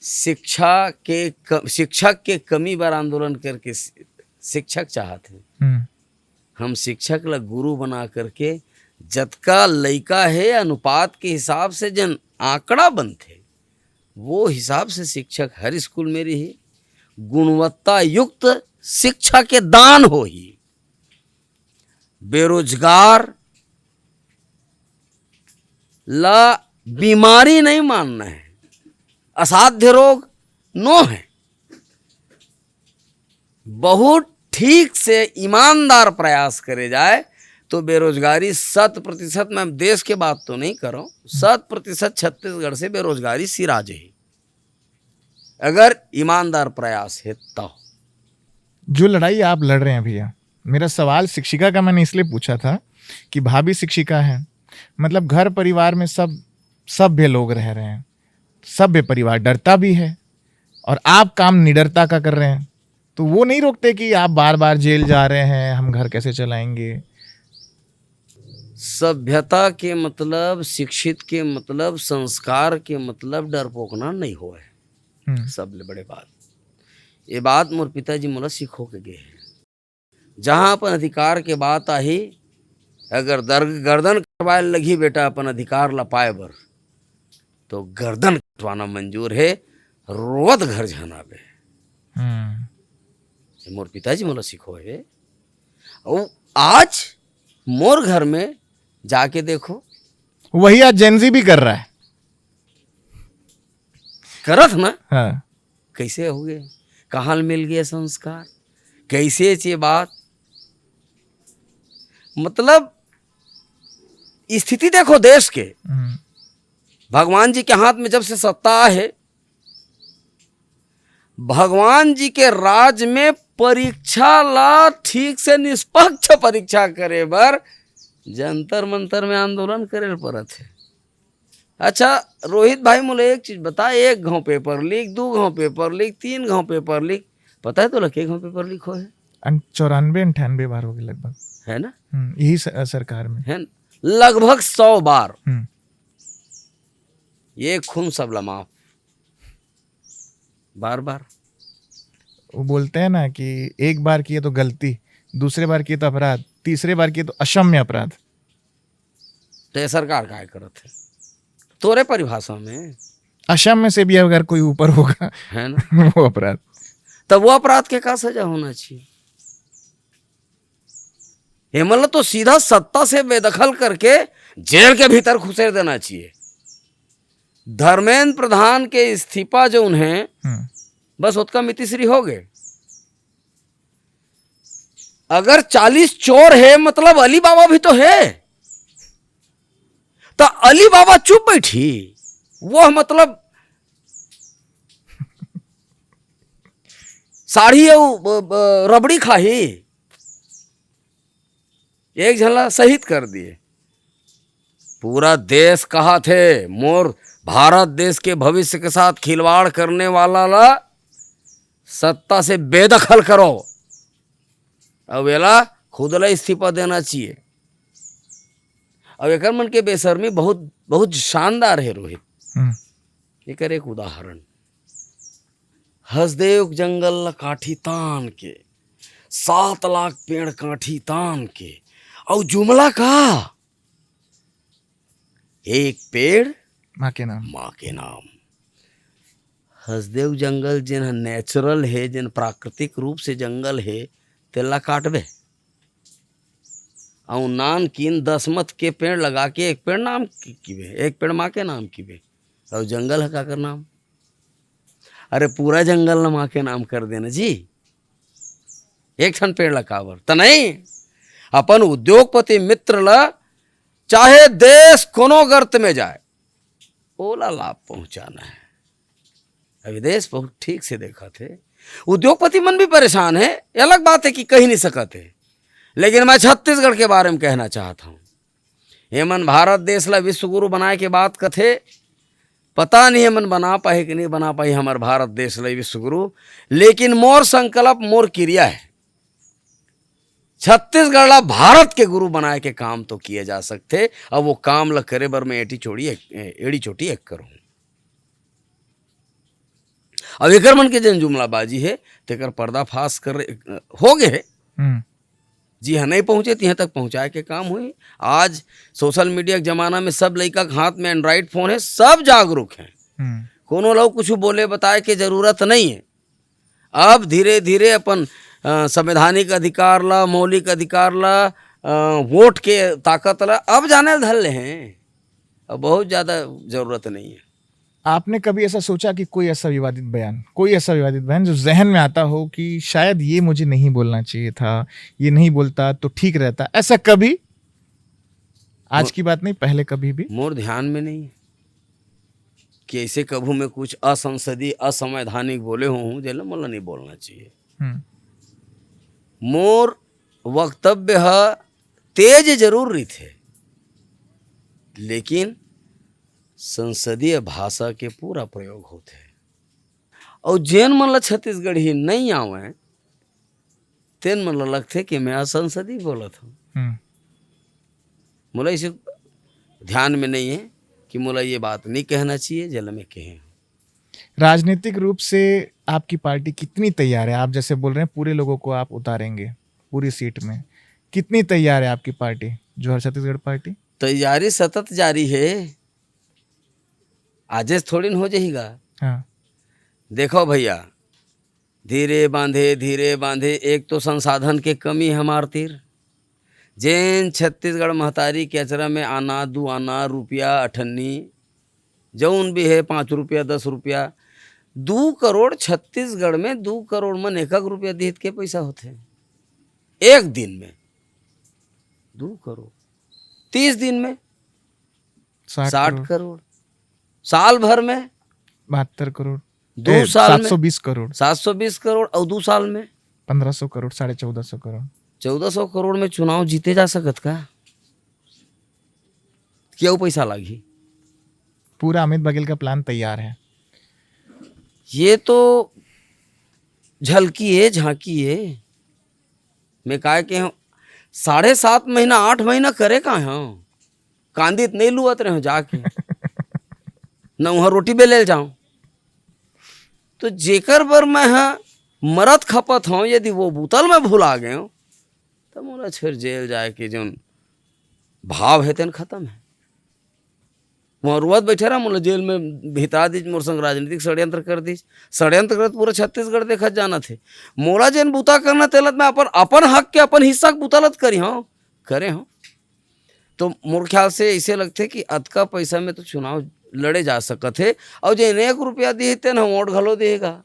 शिक्षा के क-, शिक्षक के कमी बर आंदोलन करके शि-, शिक्षक चाहत है। हम्म, हम शिक्षक ला गुरु बना करके जतका लइका है अनुपात के हिसाब से जन आंकड़ा बनथे, वो हिसाब से शिक्षक हर स्कूल में रही, गुणवत्ता युक्त शिक्षा के दान होही। बेरोजगार ला बीमारी नहीं मानना है, असाध्य रोग नो है। बहुत ठीक से ईमानदार प्रयास करे जाए तो बेरोजगारी शत प्रतिशत, मैं देश के बात तो नहीं कर रहा हूँ, शत प्रतिशत छत्तीसगढ़ से बेरोजगारी सिरा जाही, अगर ईमानदार प्रयास है तो। जो लड़ाई आप लड़ रहे हैं भैया, मेरा सवाल शिक्षिका का मैंने इसलिए पूछा था कि भाभी शिक्षिका है, मतलब, घर परिवार में सब सभ्य लोग रह रहे हैं, सभ्य परिवार डरता भी है और आप काम निडरता का कर रहे हैं, तो वो नहीं रोकते कि आप बार बार जेल जा रहे हैं, हम घर कैसे चलाएंगे? सभ्यता के मतलब, शिक्षित के मतलब, संस्कार के मतलब डरपोकना नहीं होए। हम्म, सबले बड़े बात, ये बात मोर पिताजी मोला सिखो के गए हैं। जहाँ अपन अधिकार के बात आही, अगर दर-, गर्दन कटवाए लगही बेटा अपन अधिकार ला पाए बर, तो गर्दन कटवाना मंजूर है, रोवत घर झन आबे। हम्म। ये मोर पिताजी मोला सिखो है। और आज मोर घर में जाके देखो, वही आज जेनजी भी कर रहा है। करत ना, हाँ। कैसे हो गए, कहाँ मिल गए संस्कार, कैसे चे बात, मतलब स्थिति देखो देश के। हम्म, भगवान जी के हाथ में जब से सत्ता है, भगवान जी के राज में परीक्षा ला ठीक से निष्पक्ष परीक्षा करे बर जंतर मंतर में आंदोलन करे ल परत है। अच्छा रोहित भाई, मोला एक चीज बता, एक घाव पेपर लीक, दू घाव पेपर लीक, तीन घाव पेपर लीक, पता है तोला के घाव पेपर लीक होए? अन-, चौरानवे अंठानवे बार हो गए लगभग। है ना, हम्म, यही स-, सरकार में। है ना, लगभग सौ बार। हम्म, ये खून सबला माफ, बार बार। वो बोलते हैं ना कि एक बार किए तो गलती, दूसरे बार किए तो अपराध, तीसरे बार किए तो अक्षम्य अपराध। तो ये सरकार काय करत है तोरे परिभाषा में? अक्षम्य से भी अगर कोई ऊपर होगा, है ना, वो अपराध। तब वो अपराध के का सजा होना चाहिए? ये मतलब तो सीधा सत्ता से बेदखल करके जेल के भीतर घुसेर देना चाहिए। धर्मेंद्र प्रधान के इस्तीफा जो उन्हें, हम्म, बस ओतका मितिश्री हो गए। अगर चालीस चोर है, मतलब अली बाबा भी तो है, तो अली बाबा चुप बैठी, वो मतलब साड़ी अउ ब-, ब-, रबड़ी खाही, एक झन ला शहीद कर दिए। पूरा देश कहा थे, मोर भारत देश के भविष्य के साथ खिलवाड़ करने वाला ला सत्ता से बेदखल करो। अब एला खुद ला इस्तीफा देना चाहिए। अब एकर मन के बेशर्मी बहुत, बहुत शानदार है रोहित। हम्म, एकर एक उदाहरण, हसदेव जंगल ला काठी तान के, सात लाख पेड़ काठी तान के, अउ जुमला का एक पेड़ माँ के नाम। माँ के नाम। हसदेव जंगल जेन ह नेचुरल हे, जेन प्राकृतिक रूप से जंगल हे, तेला काटबे। अउ नानकिन दसमत के पेड़ लगा के एक पेड़ नाम की-, किबे, एक पेड़ माँ के नाम किबे। अउ जंगल ह काकर नाम? अरे पूरा जंगल ल माँ के नाम कर देना जी। एक ठन पेड़ ला काबर? त नहीं, अपन उद्योगपति मित्र ला चाहे देश कोनो गर्त में जाए, ओला लाभ पहुंचाना है। अभी देश बहुत ठीक से देखत हे, उद्योगपति मन भी परेशान है। ये अलग बात है कि कही नहीं सकत है, लेकिन मैं छत्तीसगढ़ के बारे में कहना चाहत हूँ। ये मन भारत देश ला विश्व गुरु बनाए के बात कथे, पता नहीं ये मन बना पाही कि नहीं बना पाही हमर भारत देश ला विश्व गुरु। लेकिन मोर संकल्प, मोर किरिया है, छत्तीसगढ़ ला भारत के गुरु बनाए के काम तो किया जा सकथे। अब वो काम ला करे बर मैं एटी चोटी एक, एड़ी चोटी एक करूँ। अब एकर मन के जन जुमलाबाजी है, तेकर पर्दाफाश कर हो गए है। हम्म। जी हाँ, नहीं पहुंचे, तिहां तक पहुंचाए के काम हुई। आज सोशल मीडिया के जमाना में सब लइका के हाथ में एंड्रॉइड फोन है, सब जागरूक हैं। हम्म। कोनो लोग कुछ बोले बताए के जरूरत नहीं है। अब धीरे धीरे अपन अ, संवैधानिक अधिकार ला, मौलिक अधिकार ला, अ, वोट के ताकत ला अब जाने धर ले हैं। अब बहुत ज्यादा जरूरत नहीं है। आपने कभी ऐसा सोचा कि कोई ऐसा विवादित बयान, कोई ऐसा विवादित बयान जो जहन में आता हो कि शायद ये मुझे नहीं बोलना चाहिए था, ये नहीं बोलता तो ठीक रहता, ऐसा कभी? आज की बात नहीं, पहले कभी भी? मोर ध्यान में नहीं है कि ऐसे कभू मैं कुछ असंसदीय, असंवैधानिक बोले हूँ, जेला मोला नहीं बोलना चाहिए। हम्म। मोर वक्तव्य ह तेज जरूर रहिथे, लेकिन संसदीय भाषा के पूरा प्रयोग होथे। अउ जेन मन ल छत्तीसगढ़ी नहीं आवय, तेन मन ल लगथे कि मैं असंसदीय बोलत हूँ। हम्म। मोला इसे ध्यान में नहीं है कि मोला ये बात नहीं कहना चाहिए, जेला मैं कहे हूँ। राजनीतिक रूप से आपकी पार्टी कितनी तैयार है? आप जैसे बोल रहे हैं, पूरे लोगों को आप उतारेंगे पूरी सीट में, कितनी तैयार है आपकी पार्टी, जोहार छत्तीसगढ़ पार्टी? तैयारी सतत जारी है, आजेच थोड़ी न हो जाहीगा। हाँ। देखो भैया, धीरे बांधे, धीरे बांधे, एक तो संसाधन के कमी हमार तीर, जेन छत्तीसगढ़ महतारी के अचरा में आना, दू आना, रुपया, अठन्नी, जौन भी है, पाँच रुपया, दस रुपया, दू करोड़, छत्तीसगढ़ में दू करोड़ मन एकक रुपया दिहित के पैसा होथे एक दिन में। दू करोड़, तीस दिन में साठ साठ करोड़, करोड़, साल भर में बहत्तर करोड़, दो ए, साल में सात सौ बीस करोड़, सात सौ बीस करोड़, और दो साल में पंद्रह सौ करोड़, साढ़े चौदह सौ करोड़। चौदह सौ करोड़ में चुनाव जीते जा सकत का? कि अउ पैसा लागही? पूरा अमित बघेल का प्लान तैयार है। ये तो झलकी है, झांकी है। मैं काय के हूँ, साढ़े सात महीना, आठ महीना करे का हूँ, कांदी त नहीं लुअत रहे हूँ जाके, न वहाँ रोटी बेले जाऊँ। तो जेकर बर मैं ह मरत खपत हूँ, यदि वो बुतल में भुला गए हूँ, तो मोला फिर जेल जाए के जोन भाव है, तेन खत्म है। वहाँ रुआत बैठे रहा, मोला जेल में भिता दीज, मोर संग राजनीतिक षड्यंत्र कर दीज। षड्यंत्र करत पूरा छत्तीसगढ़ देखत जानत हे। मोला जेन बुता करना तेलत मैं अपन, अपन हक के, अपन हिस्सा के बुता लत करी हूँ, करे हूँ। तो मोर ख्याल से ऐसे लगथे कि अतका पैसा में तो चुनाव लड़े जा सकत हे, और जेन एक रुपया दिही तेन ह वोट घलो देगा,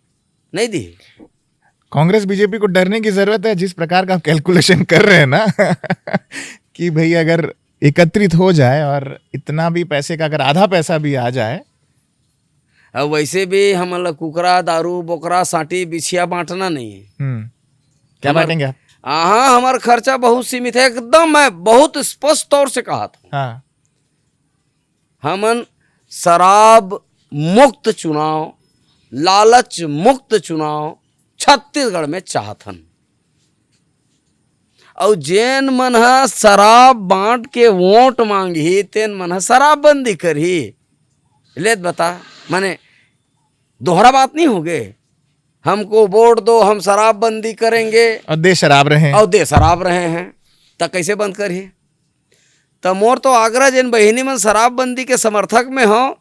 नहीं दिही। कांग्रेस बीजेपी को डरने की जरूरत है, जिस प्रकार का आप कैलकुलेशन कर रहे हैं ना कि भाई अगर एकत्रित हो जाए और इतना भी पैसे का अगर आधा पैसा भी आ जाए। अब वैसे भी हमन ला कुकरा, दारू, बोकरा, सांटी, बिछिया बांटना नहीं है। हम्म। क्या हमार- बांटेंगे आप? हाँ, हमार खर्चा बहुत सीमित है, एकदम मैं बहुत स्पष्ट तौर से कहा था। हाँ। हमन शराब मुक्त चुनाव, लालच मुक्त चुनाव छत्तीसगढ़ में चाहत हन। अउ जेन मन ह शराब बांट के वोट मांगही, तेन मन ह शराबबंदी करही। लेत बता, माने दोहरा बात नहीं होगे, हमको वोट दो, हम शराबबंदी करेंगे, और दे शराब रहे हैं। और दे शराब रहे हैं, त कैसे बंद करही? त मोर तो आग्रह, जेन बहिनी मन शराबबंदी के समर्थक में हो,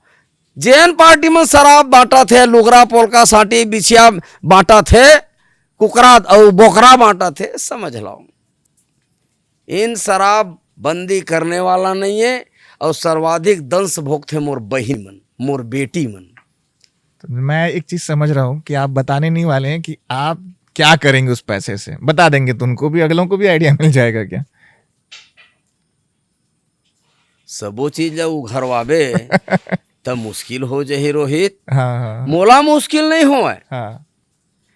जेन पार्टी मन शराब बांटत हे, लुगरा, पोलका, सांटी, बिछिया बांटत हे, कुकरा अउ बोकरा बांटत हे, समझ लो, इन शराब बंदी करने वाला नहीं है। और सर्वाधिक दंश भोगथे मोर बहिन मन, मोर बेटी मन। तो मैं एक चीज समझ रहा हूँ कि आप बताने नहीं वाले हैं कि आप क्या करेंगे उस पैसे से। बता देंगे तो उनको भी, अगलों को भी आइडिया मिल जाएगा क्या? सबो चीज ला उघरवाबे त मुश्किल हो जही, रोहित। हाँ, हाँ, मोला मुश्किल नहीं होवय, हाँ।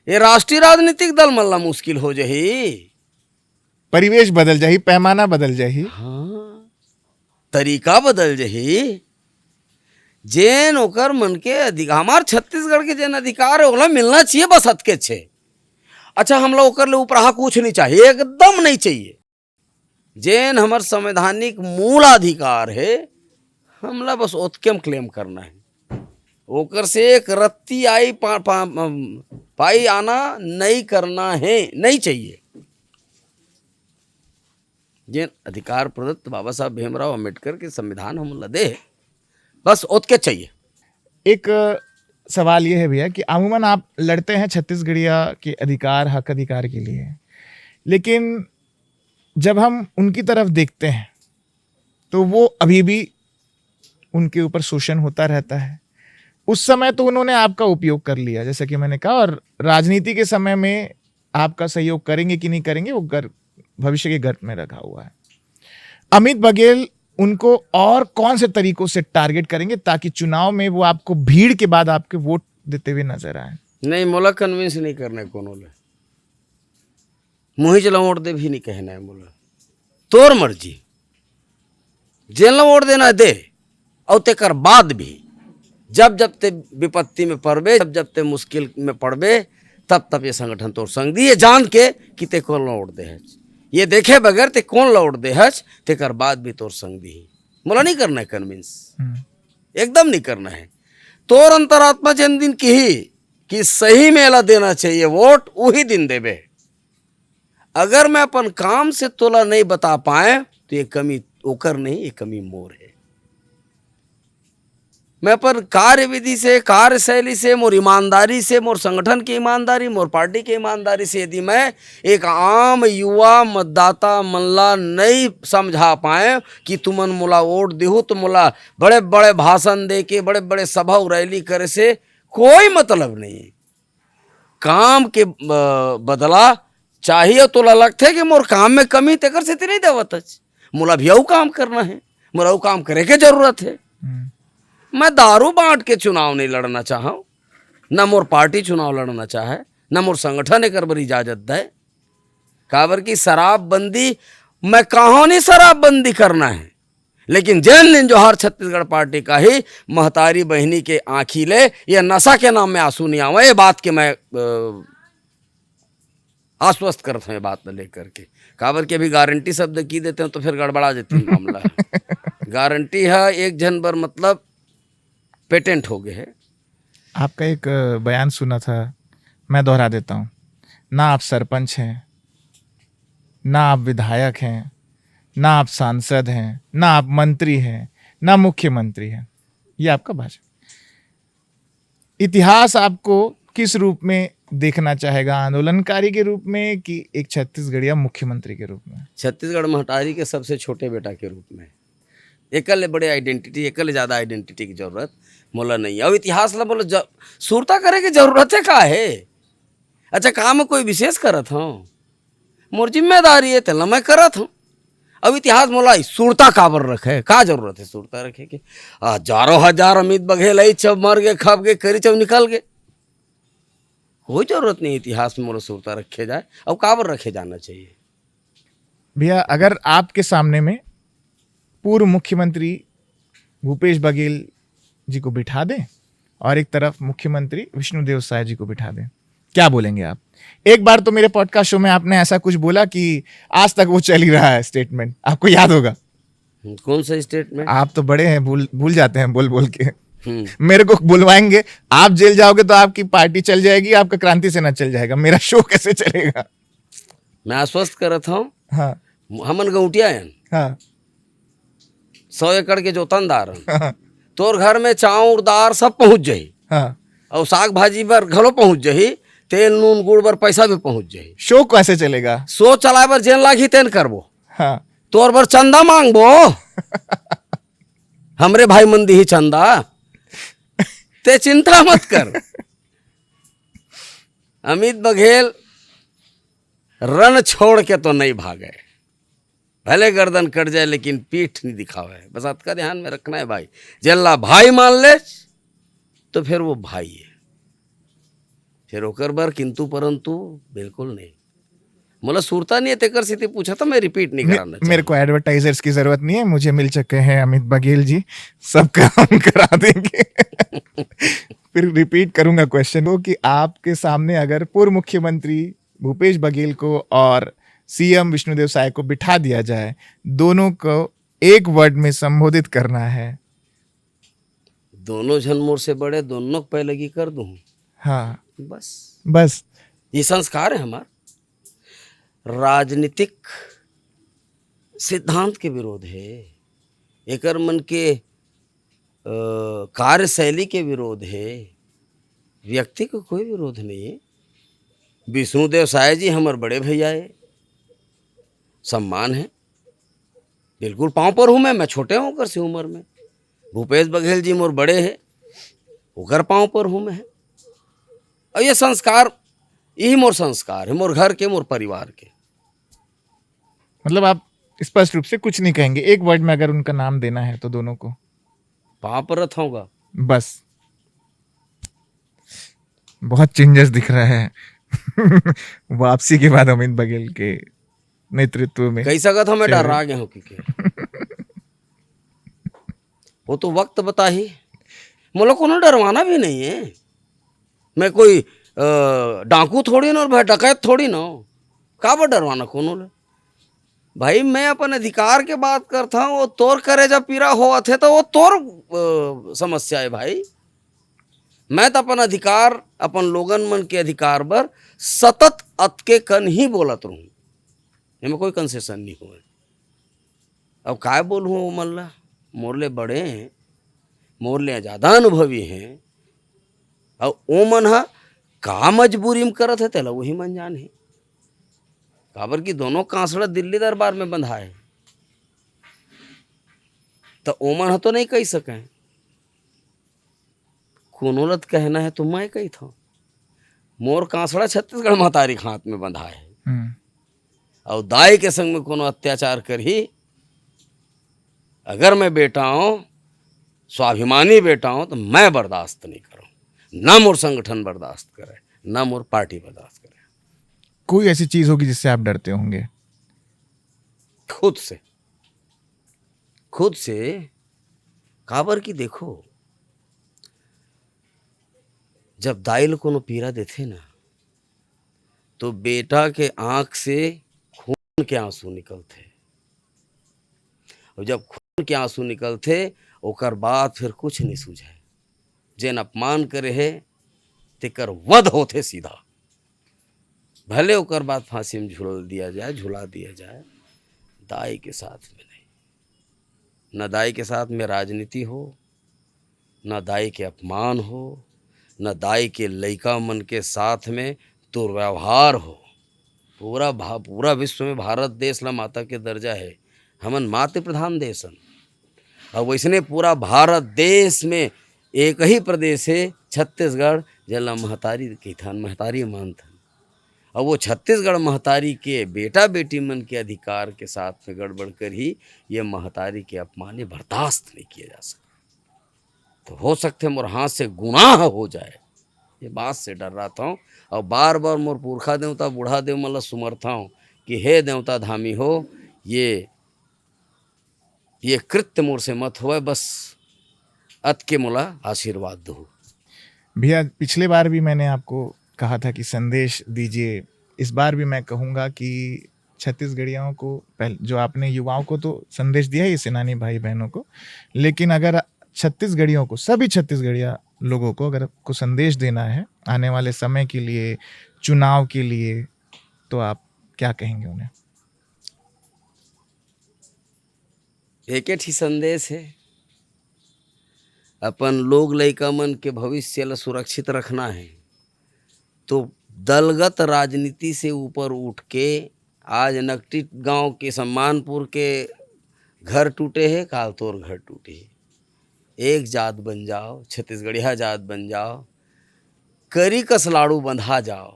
ये राष्ट्रीय राजनीतिक दल मन ला मुश्किल हो जही। परिवेश बदल जाही, पैमाना बदल जाही। हाँ, तरीका बदल जही। जेन ओकर मन के अधिक, हमार छत्तीसगढ़ के जेन अधिकार है, ओला मिलना चाहिए, बस अतके छे। अच्छा, हमला ओकर ले उपराहा कुछ नहीं चाहिए, एकदम नहीं चाहिए। जेन हमर संवैधानिक मूल अधिकार है, हमला बस ओतके म क्लेम करना है। ओकर से एक रत्ती आई पा, पा, पाई आना नहीं करना है, नहीं चाहिए। जेन अधिकार प्रदत्त बाबा साहब भीमराव अंबेडकर के संविधान हमन ला दे हे, बस ओतके चाहिए। एक सवाल ये है भैया कि अमूमन आप लड़ते हैं छत्तीसगढ़िया के अधिकार, हक अधिकार के लिए, लेकिन जब हम उनकी तरफ देखते हैं तो वो अभी भी उनके ऊपर शोषण होता रहता है। उस समय तो उन्होंने आपका उपयोग कर लिया, जैसा कि मैंने कहा, और राजनीति के समय में आपका सहयोग करेंगे कि नहीं करेंगे, वो गर्भ, भविष्य के गर्भ में रखा हुआ है। अमित बघेल उनको और कौन से तरीकों से टारगेट करेंगे ताकि चुनाव में वो आपको भीड़ के बाद आपके वोट देते हुए नजर आए? नहीं, मोला कन्विंस नहीं करना है कोनो ले। मुही चला वोट दे भी नहीं कहना है मोला। तोर मर्जी, जेन ला वोट देना है दे। और तेकर बाद भी जब जब ते विपत्ति में पड़बे, जब जब ते मुश्किल में पड़बे, तब तब ये संगठन तोर संग दी, ये जान के कि ते कौन ला वोट दे हच। ये देखे बगैर ते कौन ला वोट दे हच, तेकर बाद भी तोर संग दी। मोला नहीं करना है कन्विंस, हम्म। एकदम नहीं करना है। तोर अंतरात्मा जेन दिन किही कि सही में एला देना चाहिए वोट, उही दिन देबे। अगर मैं अपन काम से तोला नहीं बता पाए तो ये कमी ओकर नहीं, ये कमी मोर है। मैं अपन कार्यविधि से, कार्यशैली से, मोर ईमानदारी से, मोर संगठन की ईमानदारी, मोर पार्टी की ईमानदारी से यदि मैं एक आम युवा मतदाता मन ला नहीं समझा पाए कि तुमन मोला वोट देहू तो मोला बड़े बड़े भाषण दे के, बड़े बड़े सभा और रैली करे से कोई मतलब नहीं है। काम के, अ, बदला चाहिए। तोला लगथे कि मोर काम में कमी, तेकर सेती नहीं देवत हच। मोला भी अउ काम करना है, मोला अउ काम करे के जरूरत है। हम्म। मैं दारू बांट के चुनाव नहीं लड़ना चाहूँ, ना मोर पार्टी चुनाव लड़ना चाहे, ना मोर संगठन एकर बर इजाजत दे। काबर कि शराबबंदी, मैं कहूँ नहीं शराबबंदी करना है, लेकिन जेन दिन जोहार छत्तीसगढ़ पार्टी का ही महतारी बहिनी के आँखी ले या नशा के नाम में आंसू नहीं आवे, ये बात के मैं, अ, आश्वस्त करत हूँ ये बात ल लेकर के। काबर कि अभी गारंटी शब्द की देते हो तो फिर गड़बड़ा जाती है मामला। गारंटी है एक झन बर मतलब पेटेंट हो गए है। आपका एक, अ, बयान सुना था, मैं दोहरा देता हूँ। ना आप सरपंच हैं, ना आप विधायक हैं, ना आप सांसद हैं, ना आप मंत्री हैं, ना मुख्यमंत्री हैं। ये आपका भाषण। इतिहास आपको किस रूप में देखना चाहेगा, आंदोलनकारी के रूप में कि एक छत्तीसगढ़िया मुख्यमंत्री के रूप में? छत्तीसगढ़ महतारी के सबसे छोटे बेटा के रूप में। एकर ले बड़े आइडेंटिटी, एकर ले ज्यादा आइडेंटिटी की जरूरत मोला नहीं है। अब इतिहास ला बोलो ज-, सुरता करे के जरूरत है का है? अच्छा, काम कोई विशेष करत हूँ, मोर जिम्मेदारी है, तेला मैं करत हूँ। अब इतिहास मोला सुरता काबर रखे, का जरूरत है सुरता रखे के? हजारों हजार अमित बघेल आई छब मर गए, खप गए, करी छब निकल गए। कोई जरूरत नहीं इतिहास में मोला सुरता रखे जाए। अब काबर रखे जाना चाहिए? भैया, अगर आपके सामने में पूर्व मुख्यमंत्री भूपेश बघेल जी को बिठा दें और एक तरफ मुख्यमंत्री विष्णुदेव साय जी को बिठा दें, क्या बोलेंगे आप? एक बार तो मेरे पॉडकास्ट शो में आपने ऐसा कुछ बोला कि आज तक वो चल ही रहा है स्टेटमेंट, आपको याद होगा। हम्म, कौन सा स्टेटमेंट? आप तो बड़े हैं, भूल भूल जाते हैं बोल बोल के। हम्म, मेरे को बुलवाएंगे, आप जेल जाओगे तो आपकी पार्टी चल जाएगी, आपका क्रांति सेना चल जाएगा, मेरा शो कैसे चलेगा? मैं आश्वस्त करत हूँ, हाँ, हमन गौटिया हैं, हाँ, सौ एकड़ के जोतनदार हैं। हाँ, तोर घर में चाउर दार सब पहुँच जाही, हाँ। और साग भाजी बर घलो पहुँच जाही, तेल नून गुड़ बर पैसा भी पहुँच जाही। शो कैसे चलेगा? शो चलाए बर जेन लागही तेन करबो, हाँ, तोर बर चंदा मांगबो, हमरे भाई मन दिही चंदा, ते चिंता मत कर। अमित बघेल रण छोड़ के तो नहीं भागे, भले गर्दन कट जाए, लेकिन पीठ नहीं दिखावे। बस अतका ध्यान में रखना है भाई। जेला भाई मान ले, तो फिर वो भाई है, फिर ओकर बर किंतु परंतु बिल्कुल नहीं। मोला सुरता नहीं है, तेकर सेती पूछा था, मैं रिपीट नहीं कराना चाहूँगा। मेरे को एडवर्टाइजर्स की जरूरत नहीं है, मुझे मिल चुके हैं अमित बघेल जी, सब काम करा देंगे। फिर रिपीट करूंगा क्वेश्चन को कि आपके सामने अगर पूर्व मुख्यमंत्री भूपेश बघेल को और सीएम विष्णुदेव साय को बिठा दिया जाए, दोनों को एक वर्ड में संबोधित करना है। दोनों झन मोर से बड़े, दोनों को पैलगी कर दूं। हाँ। बस। बस। ये संस्कार है हमार। राजनीतिक सिद्धांत के विरोध है, एकर मन के, अ, कार्यशैली के विरोध है, व्यक्ति को कोई विरोध नहीं है। विष्णुदेव साय जी हमर बड़े भैया है, सम्मान है, बिल्कुल पाँव पर हूँ मैं, मैं छोटे हूँ ओकर से उम्र में। भूपेश बघेल जी मोर बड़े है, ओकर पाँव पर हूँ मैं। और ये संस्कार, यही मोर संस्कार है, मोर घर के, मोर परिवार के। मतलब आप स्पष्ट रूप से कुछ नहीं कहेंगे, एक वर्ड में अगर उनका नाम देना है तो दोनों को? पाँव पर रथाऊंगा। बस। बहुत चेंजेस दिख रहा है वापसी के बाद अमित बघेल के नेतृत्व में। कह सकत हूँ मैं चेहरे। डरा गया हूँ कि के। वो तो वक्त बताही। मोला कोनो डरवाना भी नहीं है। मैं कोई, अ, डाकू थोड़ी ना, और भाई डकैत थोड़ी ना हूँ। काबर डरवाना कोनो ले? भाई, मैं अपन अधिकार के बात करता हूँ, वो तोर करेजा पीरा होवत है, तो वो तोर, अ, समस्या है भाई। मैं तो अपन अधिकार, अपन लोगन मन के अधिकार बर सतत अतके कन ही बोलत रहूँ, एमे कोई कंसेशन नहीं होए। अब काय बोलूँ ओमन ला, मोर ले बड़े हैं, मोर ले ज्यादा अनुभवी हैं, अउ ओमन ह का मजबूरी में करत हे, तेला वही मन जान हे। काबर कि दोनों कांसड़ा दिल्ली दरबार में बंधा हे, त ओमन ह तो नहीं कह सके। कोनो ल त कहना हे तो मैं कहिथंव, मोर कांसड़ा छत्तीसगढ़ महतारी के हाथ में बंधा हे। हम्म। अउ दाई के संग में कोनो अत्याचार करही, अगर मैं बेटा हूँ, स्वाभिमानी बेटा हूँ, तो मैं बर्दाश्त नहीं करूँ, ना मोर संगठन बर्दाश्त करे, ना मोर पार्टी बर्दाश्त करे। कोई ऐसी चीज होगी जिससे आप डरते होंगे? खुद से, खुद से। काबर कि देखो, जब दाई ल कोनो पीरा देथे ना, तो बेटा के आंख से खून के आंसू निकलथे, और जब खून के आंसू निकलथे, ओकर बाद फिर कुछ नहीं सूझे। जेन अपमान करे हे, तेकर वध होथे सीधा। भले ओकर बाद फांसी में झुला दिया जाए, झुला दिया जाए, दाई के साथ में नहीं। न दाई के साथ में राजनीति हो, न दाई के अपमान हो, न दाई के लइका मन के साथ में दुर्व्यवहार हो। पूरा भा-, पूरा विश्व में भारत देश ला माता के दर्जा हे। हमन मातृ प्रधान देश हन। अउ वइसने पूरा भारत देश में एक ही प्रदेश हे छत्तीसगढ़, जेला महतारी कहिथन, महतारी मानथन। अउ वो छत्तीसगढ़ महतारी के बेटा बेटी मन के अधिकार के साथ में गड़बड़ करही, ये महतारी के अपमान, ये बर्दाश्त नहीं किया जा सकता। तो हो सकथे मोर हाथ से गुनाह हो जाए, ये बात से डर्राथंव। अउ बार बार मोर पुरखा देवता, बूढ़ा देव मन ला सुमरथंव कि हे देवता धामी हो, ये, ये कृत्य मोर से मत होवय, बस अतके मोला आशीर्वाद दो। भैया, पिछले बार भी मैंने आपको कहा था कि संदेश दीजिए, इस बार भी मैं कहूँगा कि छत्तीसगढ़ियों को पहल-, जो आपने युवाओं को तो संदेश दिया ही, सेनानी भाई बहनों को, लेकिन अगर छत्तीसगढ़ियों को, सभी छत्तीसगढ़िया लोगों को अगर आपको संदेश देना है आने वाले समय के लिए, चुनाव के लिए, तो आप क्या कहेंगे उन्हें? एके ठी संदेश हे, अपन लोग लइका मन के भविष्य ला सुरक्षित रखना हे, तो दलगत राजनीति से ऊपर उठ के आज नकटी गांव के सम्मानपुर के घर टूटे हे, काल तोर घर टूटे हे। एक जात बन जाओ, छत्तीसगढ़िया जात बन जाओ, करी कस लाड़ू बंधा जाओ।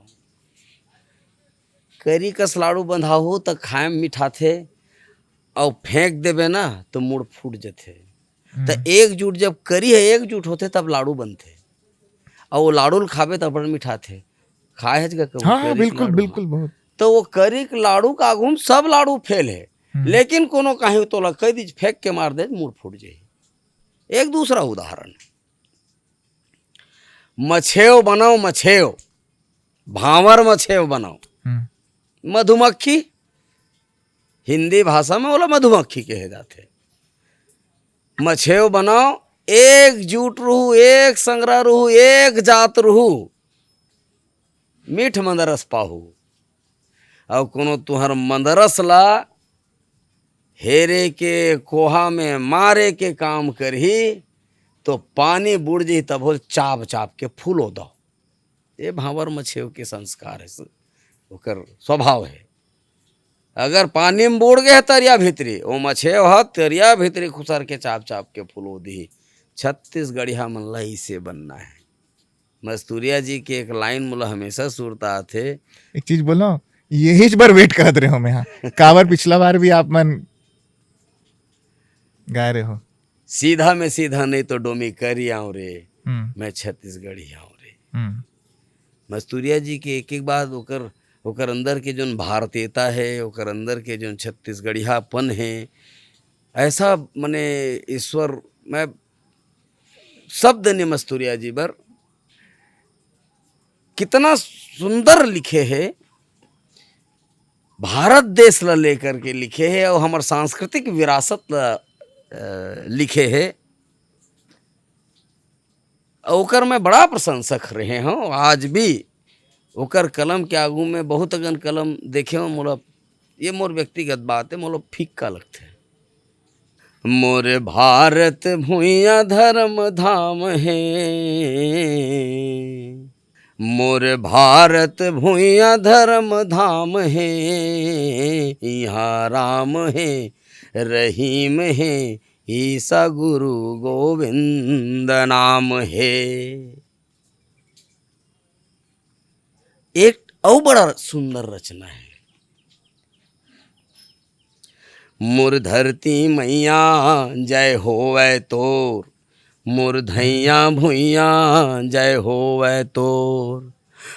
करी कस लाड़ू बंधाहू त खाए म मिठाथे, अउ फेंक देबे ना, तो मुड़ फूट जथे। त हम्म। एकजुट जब करी हे, एकजुट होथे, तब लाडू बनथे। अउ वो लाडू ल खाबे, त अपन मिठाथे। खाए हच गा कभू हाँ, हाँ, करी के बिल्कुल, लाडू? बिल्कुल, बहुत। तो वो करी के लाडू के आगू में सब लाडू फेल हे, हम्म। लेकिन कोनो काहीं तोला कह दीज, फेंक के मार दे, मुड़ फूट जाही। एक दूसरा उदाहरण, मछेव बनाओ, मछेव, भांवर मछेव बनाओ। हम्म। मधुमक्खी, हिंदी भाषा में ओला मधुमक्खी कहे जाथे। मछेव बनाओ, एकजुट रहू, एक संग रहू, एक जात रहू, मीठ मंदरस पाहू। अउ कोनो तुहर मंदरस ला हेरे के, कोहा में मारे के काम करही, तो पानी बुड़ जही, तभो चाप चाप के फूलो दो। ये भांवर मछेव के संस्कार हे, ओकर स्वभाव हे। अगर पानी में बुड़ गए तरिया भीतरी, वो मछेव ह तरिया भीतरी खुसर के चाप चाप के फूलो दिही। छत्तीसगढ़िया मन ला इसे बनना हे। मस्तूरिया जी के एक लाइन मोला हमेशा सुरता आथे। एक चीज बोलो, यही बार वेट करत रहे हो मैं, हाँ। काबर पिछला बार भी आप मन गाए रहे हो। सीधा में सीधा नहीं तो डोमी करी आऊं रे, हम्म। मैं छत्तीसगढ़ी आऊं रे। हम्म। मस्तूरिया जी के एक एक बात ओकर, ओकर अंदर के जोन भारतीयता हे, ओकर अंदर के जोन छत्तीसगढ़ियापन हे, ऐसा मने ईश्वर, मैं शब्द ने मस्तूरिया जी बर, कितना सुंदर लिखे हे, भारत देश ला लेकर के लिखे हे अउ हमर सांस्कृतिक विरासत ला, अ, लिखे हे। अउ ओकर मैं बड़ा प्रशंसक रहे हूँ, आज भी ओकर कलम के आगू में बहुत अगन कलम देखे हूँ, मोला, ये मोर व्यक्तिगत बात हे, मोला फीका लगथे। मोर भारत भुइयां धर्म धाम हे, मोर भारत भुइयां धर्म धाम हे, इहाँ राम हे, रहीम हे, ईसा गुरु गोविंद नाम हे। एक अउ बड़ा सुंदर रचना हे। मोर धरती मैया जय होवै तोर, मोर धैया भुइया जय होवै तोर।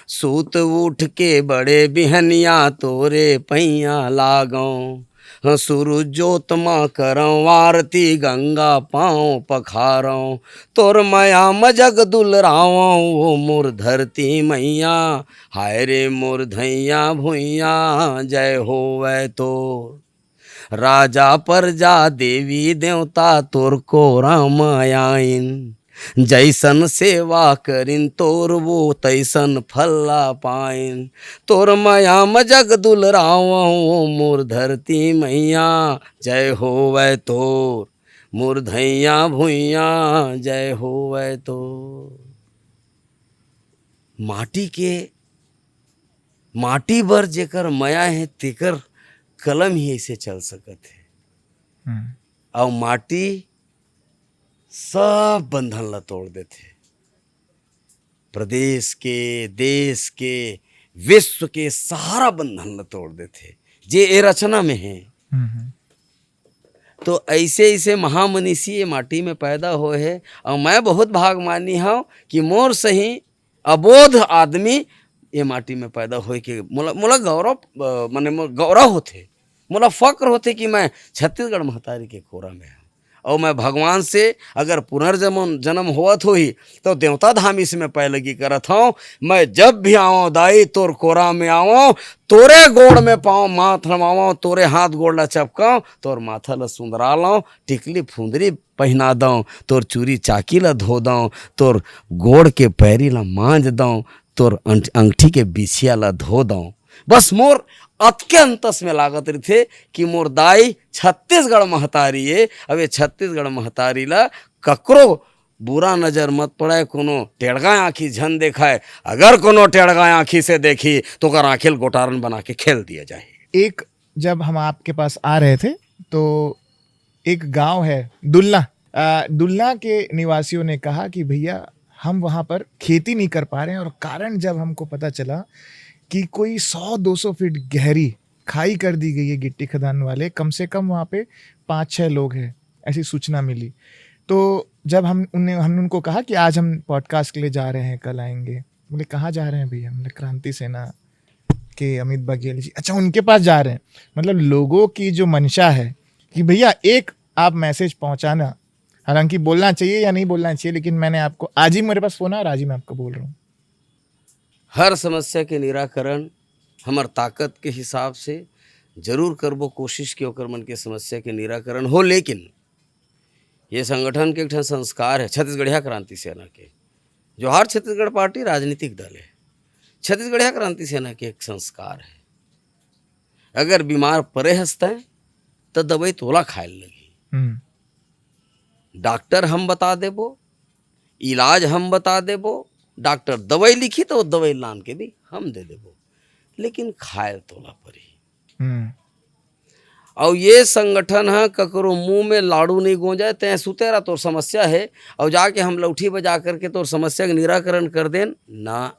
सूत उठ के बड़े बिहनिया तोरे पैया लागों। हाँ, सूरज जोत मा करौं आरती, गंगा पाँव पखारौं। तोर मया म जग दुलरावौं, ओ मोर धरती मैया। हाय रे मोर धैया भुइया, जय होवै तोर। राजा परजा देवी देवता तोर कोरा म आइन। जैसन सेवा करिन तोर वो तैसन फल ला पाइन। तोर मया म जग दुलरावौं, ओ मोर धरती मैया, जय होवै तोर। मोर धैया भुइया, जय होवै तोर। माटी के, माटी बर जेकर मया हे, तेकर कलम ही ऐसे चल सकत हे। हम्म। अउ माटी सब बंधन ला तोड़ देथे। प्रदेश के, देश के, विश्व के सारा बंधन ला तोड़ देथे, जे ए रचना में हे। हम्म, हम्म। तो ऐसे, ऐसे महामनीषी ये माटी में पैदा होए हे। अउ मैं बहुत भागमानी हौं कि मोर सही अबोध आदमी ये माटी में पैदा होए के मोला, मोला गौरव, अ, माने मोर गौरव होथे, मोला फक्र होथे कि मैं छत्तीसगढ़ महतारी के कोरा में हौं। अउ मैं भगवान से अगर पुनर्जन्म, जन्म होवत होही, तो देवता धाम इसमें पैलगी करत हौं। मैं जब भी आवौं दाई, तोर कोरा में आवौं, तोरे गोड़ में पाँव माथ नवावौं, तोरे हाथ गोड़ ला चपकावौं, तोर माथा ला सुंदरा लौं, टिकली फुंदरी पहिना दौं, तोर चूरी चाकी ला धो दौं, तोर गोड़ के पैरी ला मांज दौं, तोर अंग-, अंगठी के बिछिया ला धो दौं। बस मोर अतके अंतस में लागत रहिथे कि मोर दाई छत्तीसगढ़ महतारी ए। अब ये छत्तीसगढ़ महतारी ला ककरो बुरा नजर मत पड़े, कोनो टेड़गा आँखी झन देखाए। अगर कोनो टेड़गा आँखी से देखी, तो ओकर आँखी ल गोटारन बना के खेल दिया जाए। एक, जब हम आपके पास आ रहे थे, तो एक गांव है दुलना, अ, दुलना के निवासियों ने कहा कि भैया, हम वहाँ पर खेती नहीं कर पा रहे हैं, और कारण जब हमको पता चला कि कोई सौ दो सौ फीट गहरी खाई कर दी गई है गिट्टी खदान वाले, कम से कम वहाँ पे पाँच छः लोग हैं, ऐसी सूचना मिली। तो जब हम उन्हें, हमने उनको कहा कि आज हम पॉडकास्ट के लिए जा रहे हैं, कल आएंगे। बोले, "कहाँ जा रहे हैं भैया?" बोले, "क्रांति सेना के अमित बघेल जी।" "अच्छा, उनके पास जा रहे हैं।" मतलब, लोगों की जो मंशा है कि भैया, एक आप मैसेज पहुंचाना, हालांकि बोलना चाहिए या नहीं बोलना चाहिए, लेकिन मैंने आपको, आज ही मेरे पास फोन आया और आज ही मैं आपको बोल रहा हूँ। हर समस्या के निराकरण हमर ताकत के हिसाब से जरूर करबो कोशिश कि ओकर मन के समस्या के निराकरण हो, लेकिन ये संगठन के एक ठन संस्कार है छत्तीसगढ़िया क्रांति सेना के। जोहार छत्तीसगढ़ पार्टी राजनीतिक दल है, छत्तीसगढ़िया क्रांति सेना के एक संस्कार है। अगर बीमार परे हस तैं, त दवाई तोला खाए ल लगही। हम्म। डॉक्टर हम बता देबो, इलाज हम बता देबो, डॉक्टर दवाई लिखी तो वो दवाई लान के भी हम दे देबो, लेकिन खाए ल तोला परही। हम्म। अउ ये संगठन ह ककरो मुंह में लाड़ू नहीं गोंजाय, तैं सुते रह, तोर समस्या है, अउ जाके हम लौठी बजा करके तोर समस्या के निराकरण कर देन ना।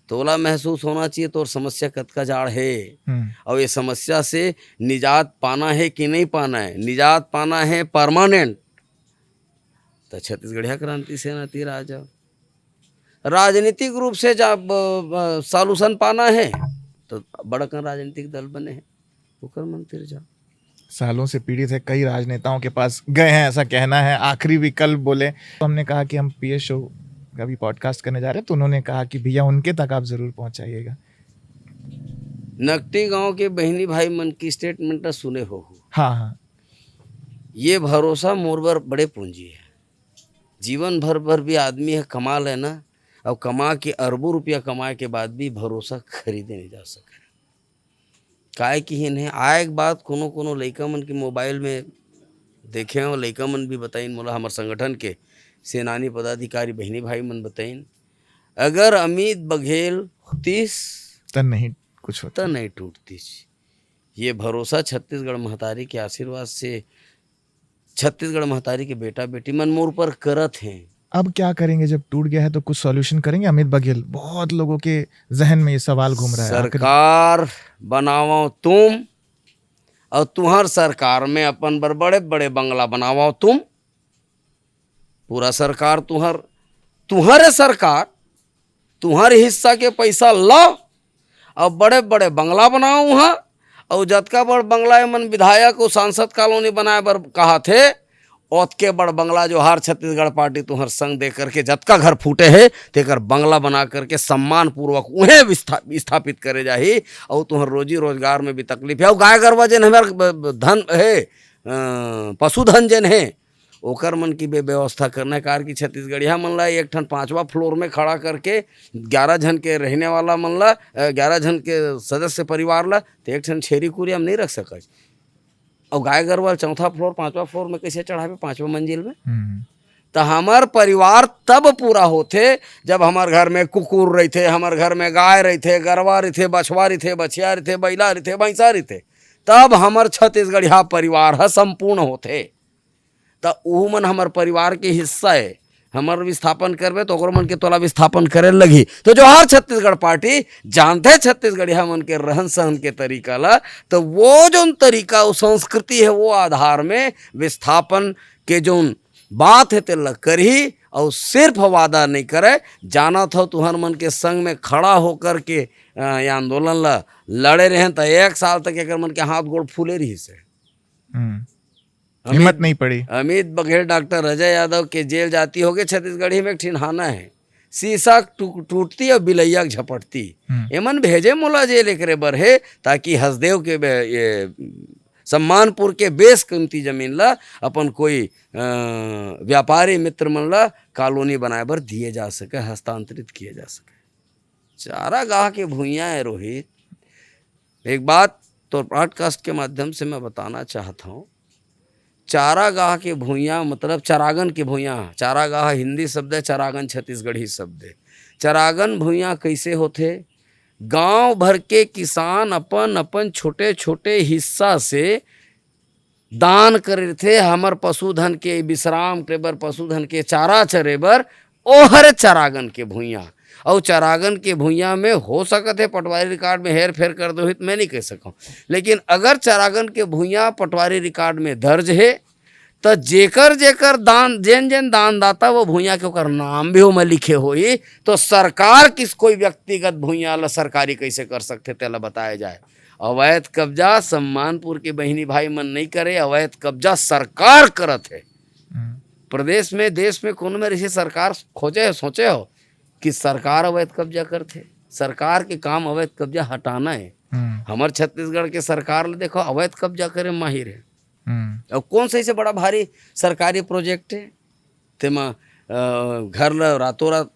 तोला महसूस होना चाहिए तोर समस्या कतका जाड़ है, हम्म। अउ ये समस्या से निजात पाना है कि नहीं पाना है। निजात पाना है परमानेंट, त छत्तीसगढ़िया क्रांति सेना तीर आ जा। राजनीतिक रूप से जा ब- ब- सॉल्यूशन पाना है, तो बड़कन राजनीतिक दल बने हैं, ओकर मन तीर जा। सालों से पीड़ित है, कई राजनेताओं के पास गए हैं, ऐसा कहना है, आखिरी विकल्प बोले। तो हमने कहा कि हम पीएस शो का भी पॉडकास्ट करने जा रहे हैं, तो उन्होंने कहा कि भैया, उनके तक आप जरूर पहुंचाइएगा। नकटी गांव के बहिनी भाई मन की स्टेटमेंट सुने हो, हो। हाँ, हाँ। ये भरोसा मोर बर बड़े पूंजी है। जीवन भर भर भी आदमी है कमा लेना, और कमा के अरबों रुपया कमाए के बाद भी भरोसा खरीदे नहीं जा सके। काय किहिन है, आए के बाद कोनो कोनो लइका मन के मोबाइल में देखे हो, लइका मन भी बताइन मोला, हमर संगठन के सेनानी पदाधिकारी बहिनी भाई मन बताइन, अगर अमित बघेल होतिस त नहीं कुछ होता। त नहीं टूटतिस। ये भरोसा छत्तीसगढ़ महतारी के आशीर्वाद से, छत्तीसगढ़ महतारी के बेटा बेटी मन मोर पर करत हैं। अब क्या करेंगे जब टूट गया है? तो कुछ सॉल्यूशन करेंगे? अमित बघेल, बहुत लोगों के जहन में ये सवाल घूम रहा है। आखिर सरकार बनावो तुम, और तुम्हार सरकार में अपन बर बड़े बड़े बंगला बनावो तुम। पूरा सरकार तुहर, तुहरे सरकार, तुहर हिस्सा के पैसा ला, अब बड़े बड़े बंगला बनाओ वहाँ, और जतका बड़ बंगला ए मन विधायक और सांसद कॉलोनी बनाए बर कहा थे, ओतके बड़ बंगला जोहार छत्तीसगढ़ पार्टी तुहर संग दे करके जतका घर फूटे है, तेकर बंगला बना करके सम्मान पूर्वक उहें विस्था-, स्थापित करे जाही, और तुहर रोजी रोजगार में भी तकलीफ है। और गाय गरवा जेन हमार ब-, ब-, धन है, अ, पशुधन जेन है, ओकर मन की बे-, व्यवस्था करना है। कार की छत्तीसगढ़िया मन ला एक ठन पांचवा फ्लोर में खड़ा करके ग्यारह झन के रहने वाला मन ला, अ, ग्यारह झन के सदस्य परिवार ला, तो एक ठन छेरी कुरिया में नहीं रख सकच। और गाय गरवा चौथा फ्लोर, पांचवा फ्लोर में कैसे चढ़ावे, पांचवा मंजिल में? हम्म। तो हमार परिवार तब पूरा होथे, जब हमार घर में कुकुर रहिथे, हमार घर में गाय रहिथे, गरवा रहिथे, बछवा रहिथे, बछिया रहिथे, बैला रहिथे, भैंसा रहिथे, तब हमर छत्तीसगढ़िया परिवार ह संपूर्ण होथे। त उहू मन हमर परिवार के हिस्सा है। हमर विस्थापन करबे तो ओकरो मन के तोला विस्थापन करे लगही। तो जोहार छत्तीसगढ़ पार्टी जानथे छत्तीसगढ़िया मन के रहन सहन के तरीका ला, तो वो जोन तरीका, वो संस्कृति है, वो आधार में विस्थापन के जोन बात है तेला करही, और सिर्फ वादा नहीं करे। जानत हो तुहर मन के संग में खड़ा होकर के, अ, ये आंदोलन ला लड़े रहे त एक साल तक एकर मन के हाथ गोड़ फूले रही से। हम्म। अमित- हिम्मत नहीं पड़ी। अमित बघेल, डॉक्टर अजय यादव के जेल जाती होगे छत्तीसगढ़ी में एक ठिन हाना है, शीशा टूट-, टूटती और बिलैया के झपटती। हम्म। एमन भेजे मोला जेल एकरे बर है, ताकि हसदेव के बे-, ये सम्मानपुर के बेस कीमती जमीन ला अपन कोई, अ, व्यापारी मित्र मन ला कॉलोनी बनाए बर दिए जा सके, हस्तांतरित किए जा सके। चारागाह के भुइयां है रोहित, एक बात तोर पॉडकास्ट के माध्यम से मैं बताना चाहत हूँ। चारागाह के भुइयां मतलब चरागन के भुइयां। चारागाह हिंदी शब्द है, चरागन छत्तीसगढ़ी शब्द है। चरागन भुइयां कैसे होथे? गांव भर के किसान अपन अपन छोटे छोटे हिस्सा से दान करे रहिथे, हमर पशुधन के विश्राम करे बर, पशुधन के चारा चरे बर, ओहर चरागन के भुइयां। अउ चरागन के भुइयां में हो सकत हे पटवारी रिकॉर्ड में हेर फेर कर दे होही, त मैं नहीं कह सकूं, लेकिन अगर चरागन के भुइयां पटवारी रिकॉर्ड में दर्ज हे, त जेकर जेकर दान, जेन जेन दानदाता वो भुइयां के ओकर नाम भी ओमा लिखे होही, तो सरकार किस कोई व्यक्तिगत भुइयां ला सरकारी कैसे कर सकथे, तेला बताया जाए। अवैध कब्जा सम्मानपुर के बहिनी भाई मन नहीं करे, अवैध कब्जा सरकार करत हे। हम्म। प्रदेश में, देश में कोनो में ऐसी सरकार खोजे हो, सोचे हो कि सरकार अवैध कब्जा करथे? सरकार के काम अवैध कब्जा हटाना है। हम्म। हमर छत्तीसगढ़ के सरकार ले देखो, अवैध कब्जा करे माहिर है। हम्म। और कौन सा ऐसे बड़ा भारी सरकारी प्रोजेक्ट है, तेमा, अ, घर ल रातों रात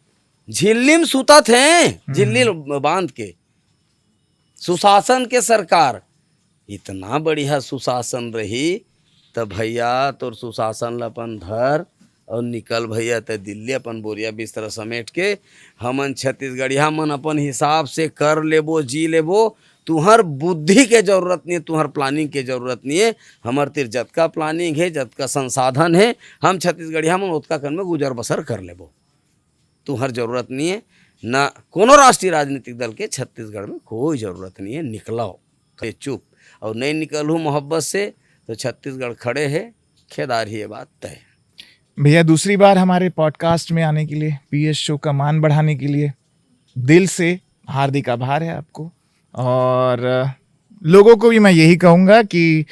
झिल्ली में सुतत हैं, हम्म। झिल्ली ल बांध के। सुशासन के सरकार, इतना बढ़िया सुशासन रही, त भैया तोर सुशासन ल अपन धर और निकल भैया, ते दिल्ली अपन बोरिया बिस्तरा समेट के। हमन छत्तीसगढ़िया मन अपन हिसाब से कर लेबो, जी लेबो। तुहर बुद्धि के जरूरत नहीं है, तुहर प्लानिंग के जरूरत नहीं है। हमर तीर जतका प्लानिंग है, जतका संसाधन है, हम छत्तीसगढ़िया मन ओतका कन में गुजर बसर कर लेबो। तुहर जरूरत नहीं है, ना कोनो राष्ट्रीय राजनीतिक दल के छत्तीसगढ़ में कोई जरूरत नहीं है। निकलाओ, ये चुप, और नहीं निकलहू मोहब्बत से, तो छत्तीसगढ़ खड़े है। खेदार ही ये बात तय। भैया, दूसरी बार हमारे पॉडकास्ट में आने के लिए, पीएस शो का मान बढ़ाने के लिए दिल से हार्दिक आभार है आपको। और, अ, लोगों को भी मैं यही कहूँगा कि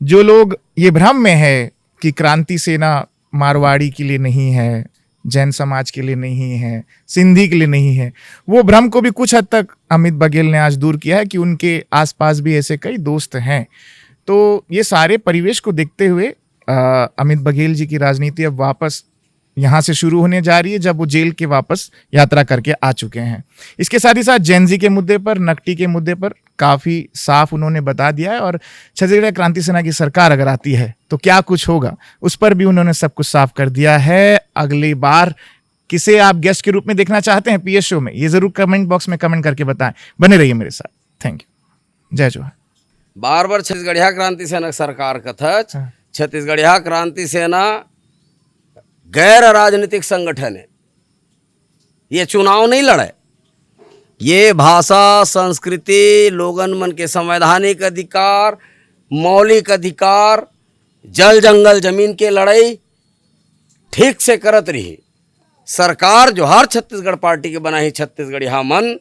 जो लोग ये भ्रम में है कि क्रांति सेना मारवाड़ी के लिए नहीं है, जैन समाज के लिए नहीं है, सिंधी के लिए नहीं है, वो भ्रम को भी कुछ हद तक अमित बघेल ने आज दूर किया है कि उनके आसपास भी ऐसे कई दोस्त हैं। तो ये सारे परिवेश को देखते हुए, अ, अमित बघेल जी की राजनीति अब वापस यहाँ से शुरू होने जा रही है, जब वो जेल के वापस यात्रा करके आ चुके हैं। इसके साथ ही साथ जेन जी के मुद्दे पर, नकटी के मुद्दे पर काफ़ी साफ उन्होंने बता दिया है। और छत्तीसगढ़ क्रांति सेना की सरकार अगर आती है, तो क्या कुछ होगा, उस पर भी उन्होंने सब कुछ साफ कर दिया है। अगली बार किसे आप गेस्ट के रूप में देखना चाहते हैं पीएस शो में, ये ज़रूर कमेंट बॉक्स में कमेंट करके बताएं। बने रहिए मेरे साथ। Thank you. जय जोहार। बार बार छत्तीसगढ़िया क्रांति सेना के सरकार कथच। हाँ। छत्तीसगढ़िया क्रांति सेना गैर राजनीतिक संगठन है, ये चुनाव नहीं लड़े। ये भाषा, संस्कृति, लोगन मन के संवैधानिक अधिकार, मौलिक अधिकार, जल जंगल जमीन के लड़ाई ठीक से करत रही। सरकार जोहार छत्तीसगढ़ पार्टी के बनाही छत्तीसगढ़िया मन,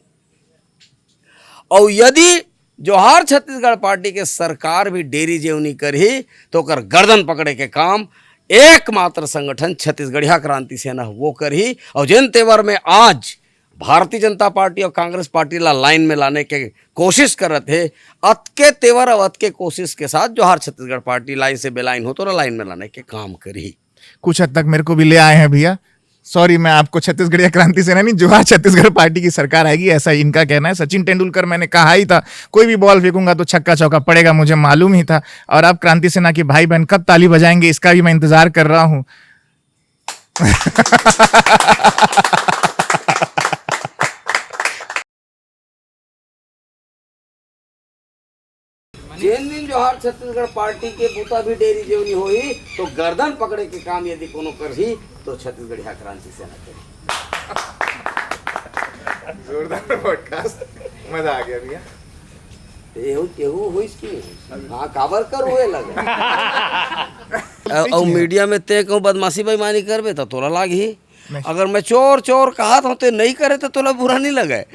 और यदि जोहार छत्तीसगढ़ पार्टी के सरकार भी डेरी जेवनी करही, तो ओकर गर्दन पकड़े के काम एकमात्र संगठन छत्तीसगढ़िया क्रांति सेना वो करही। और जिन तेवर में आज भारतीय जनता पार्टी और कांग्रेस पार्टी ला लाइन में लाने के कोशिश करत हे, अतके तेवर और अतके कोशिश के साथ जोहार छत्तीसगढ़ पार्टी लाइन से बेलाइन हो तो ओला लाइन में लाने के काम करही। कुछ हद तक मेरे को भी ले आए हैं भैया। सॉरी, मैं आपको छत्तीसगढ़िया क्रांति सेना नहीं, जोहार छत्तीसगढ़ पार्टी की सरकार आएगी, ऐसा इनका कहना है। सचिन तेंदुलकर, मैंने कहा ही था, कोई भी बॉल फेंकूंगा तो छक्का चौका पड़ेगा, मुझे मालूम ही था। और आप क्रांति सेना के भाई बहन कब ताली बजाएंगे, इसका भी मैं इंतजार कर रहा हूँ। जेन दिन जोहार छत्तीसगढ़ पार्टी के बूता भी डेरी जेवनी होही, तो गर्दन पकड़े के काम यदि कोनो करही, तो छत्तीसगढ़िया क्रांति सेना करही। जोरदार पॉडकास्ट, मजा आ गया भैया। एहू, एहू होइस कि नहीं? हाँ, काबर कर होए लगे? अउ, अउ मीडिया में ते कहूँ बदमाशी बेईमानी करबे, तो तोला लागही। नहीं। अगर मैं चोर, चोर कहत हूँ, ते नहीं करे, तो तोला बुरा नहीं लगे।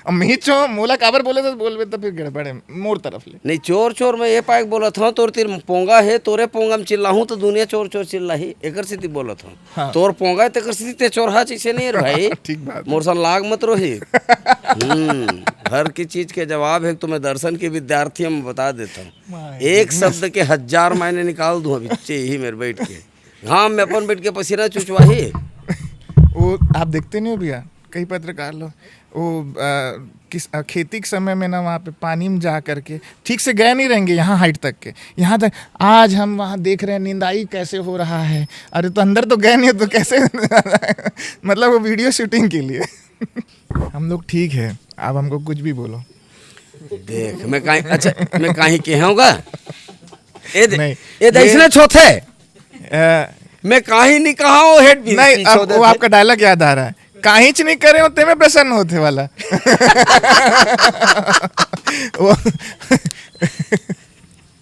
अब मैं चो-, मोला काबर बोले, तो बोलबे, तो फिर गड़बड़ है, मोर तरफ ले। नहीं, चोर, चोर मैं ये पाए के बोलत हूँ, तोर तीर पोंगा है, तोरे पोंगा में चिल्लाहूँ, तो दुनिया चोर, चोर चिल्लाही, एकर सेती बोलत हूँ। हाँ। तोर पोंगा है, तेकर सेती ते चोर हा, जैसे नहीं है रे भाई। ठीक बात है। मोर सन लाग मत रोही। हम्म, हर की चीज के जवाब है, तो मैं दर्शन के विद्यार्थी हम बता देता हूँ। My एक goodness। शब्द के हजार मायने निकाल दूँ अभी, चे ही मेरे बैठ के। घाम में अपन बैठ के पसीना चुचवाही। वो आप देखते नहीं हो भैया, कई पत्रकार लोग, वो, अ, किस, अ, खेती के समय में ना, वहाँ पे पानी में जा करके ठीक से गए नहीं रहेंगे यहाँ हाइट तक के, यहाँ तक। आज हम वहाँ देख रहे हैं निंदाई कैसे हो रहा है। अरे, तो अंदर तो गए नहीं हो, तो कैसे? मतलब, वो वीडियो शूटिंग के लिए। हम लोग ठीक है, आप हमको कुछ भी बोलो। देख, मैं काहे, अच्छा, मैं काहे कहे होगा? ए दे, नहीं, ए दे, ये इसने छोथे। अ, मैं काहे नहीं कहा हूँ, हेड भी नहीं, पीछे अब उधर वो से। आपका डायलॉग याद आ रहा है, काहीच नहीं करे हो, तेमे प्रसन्न होथे वाला। वो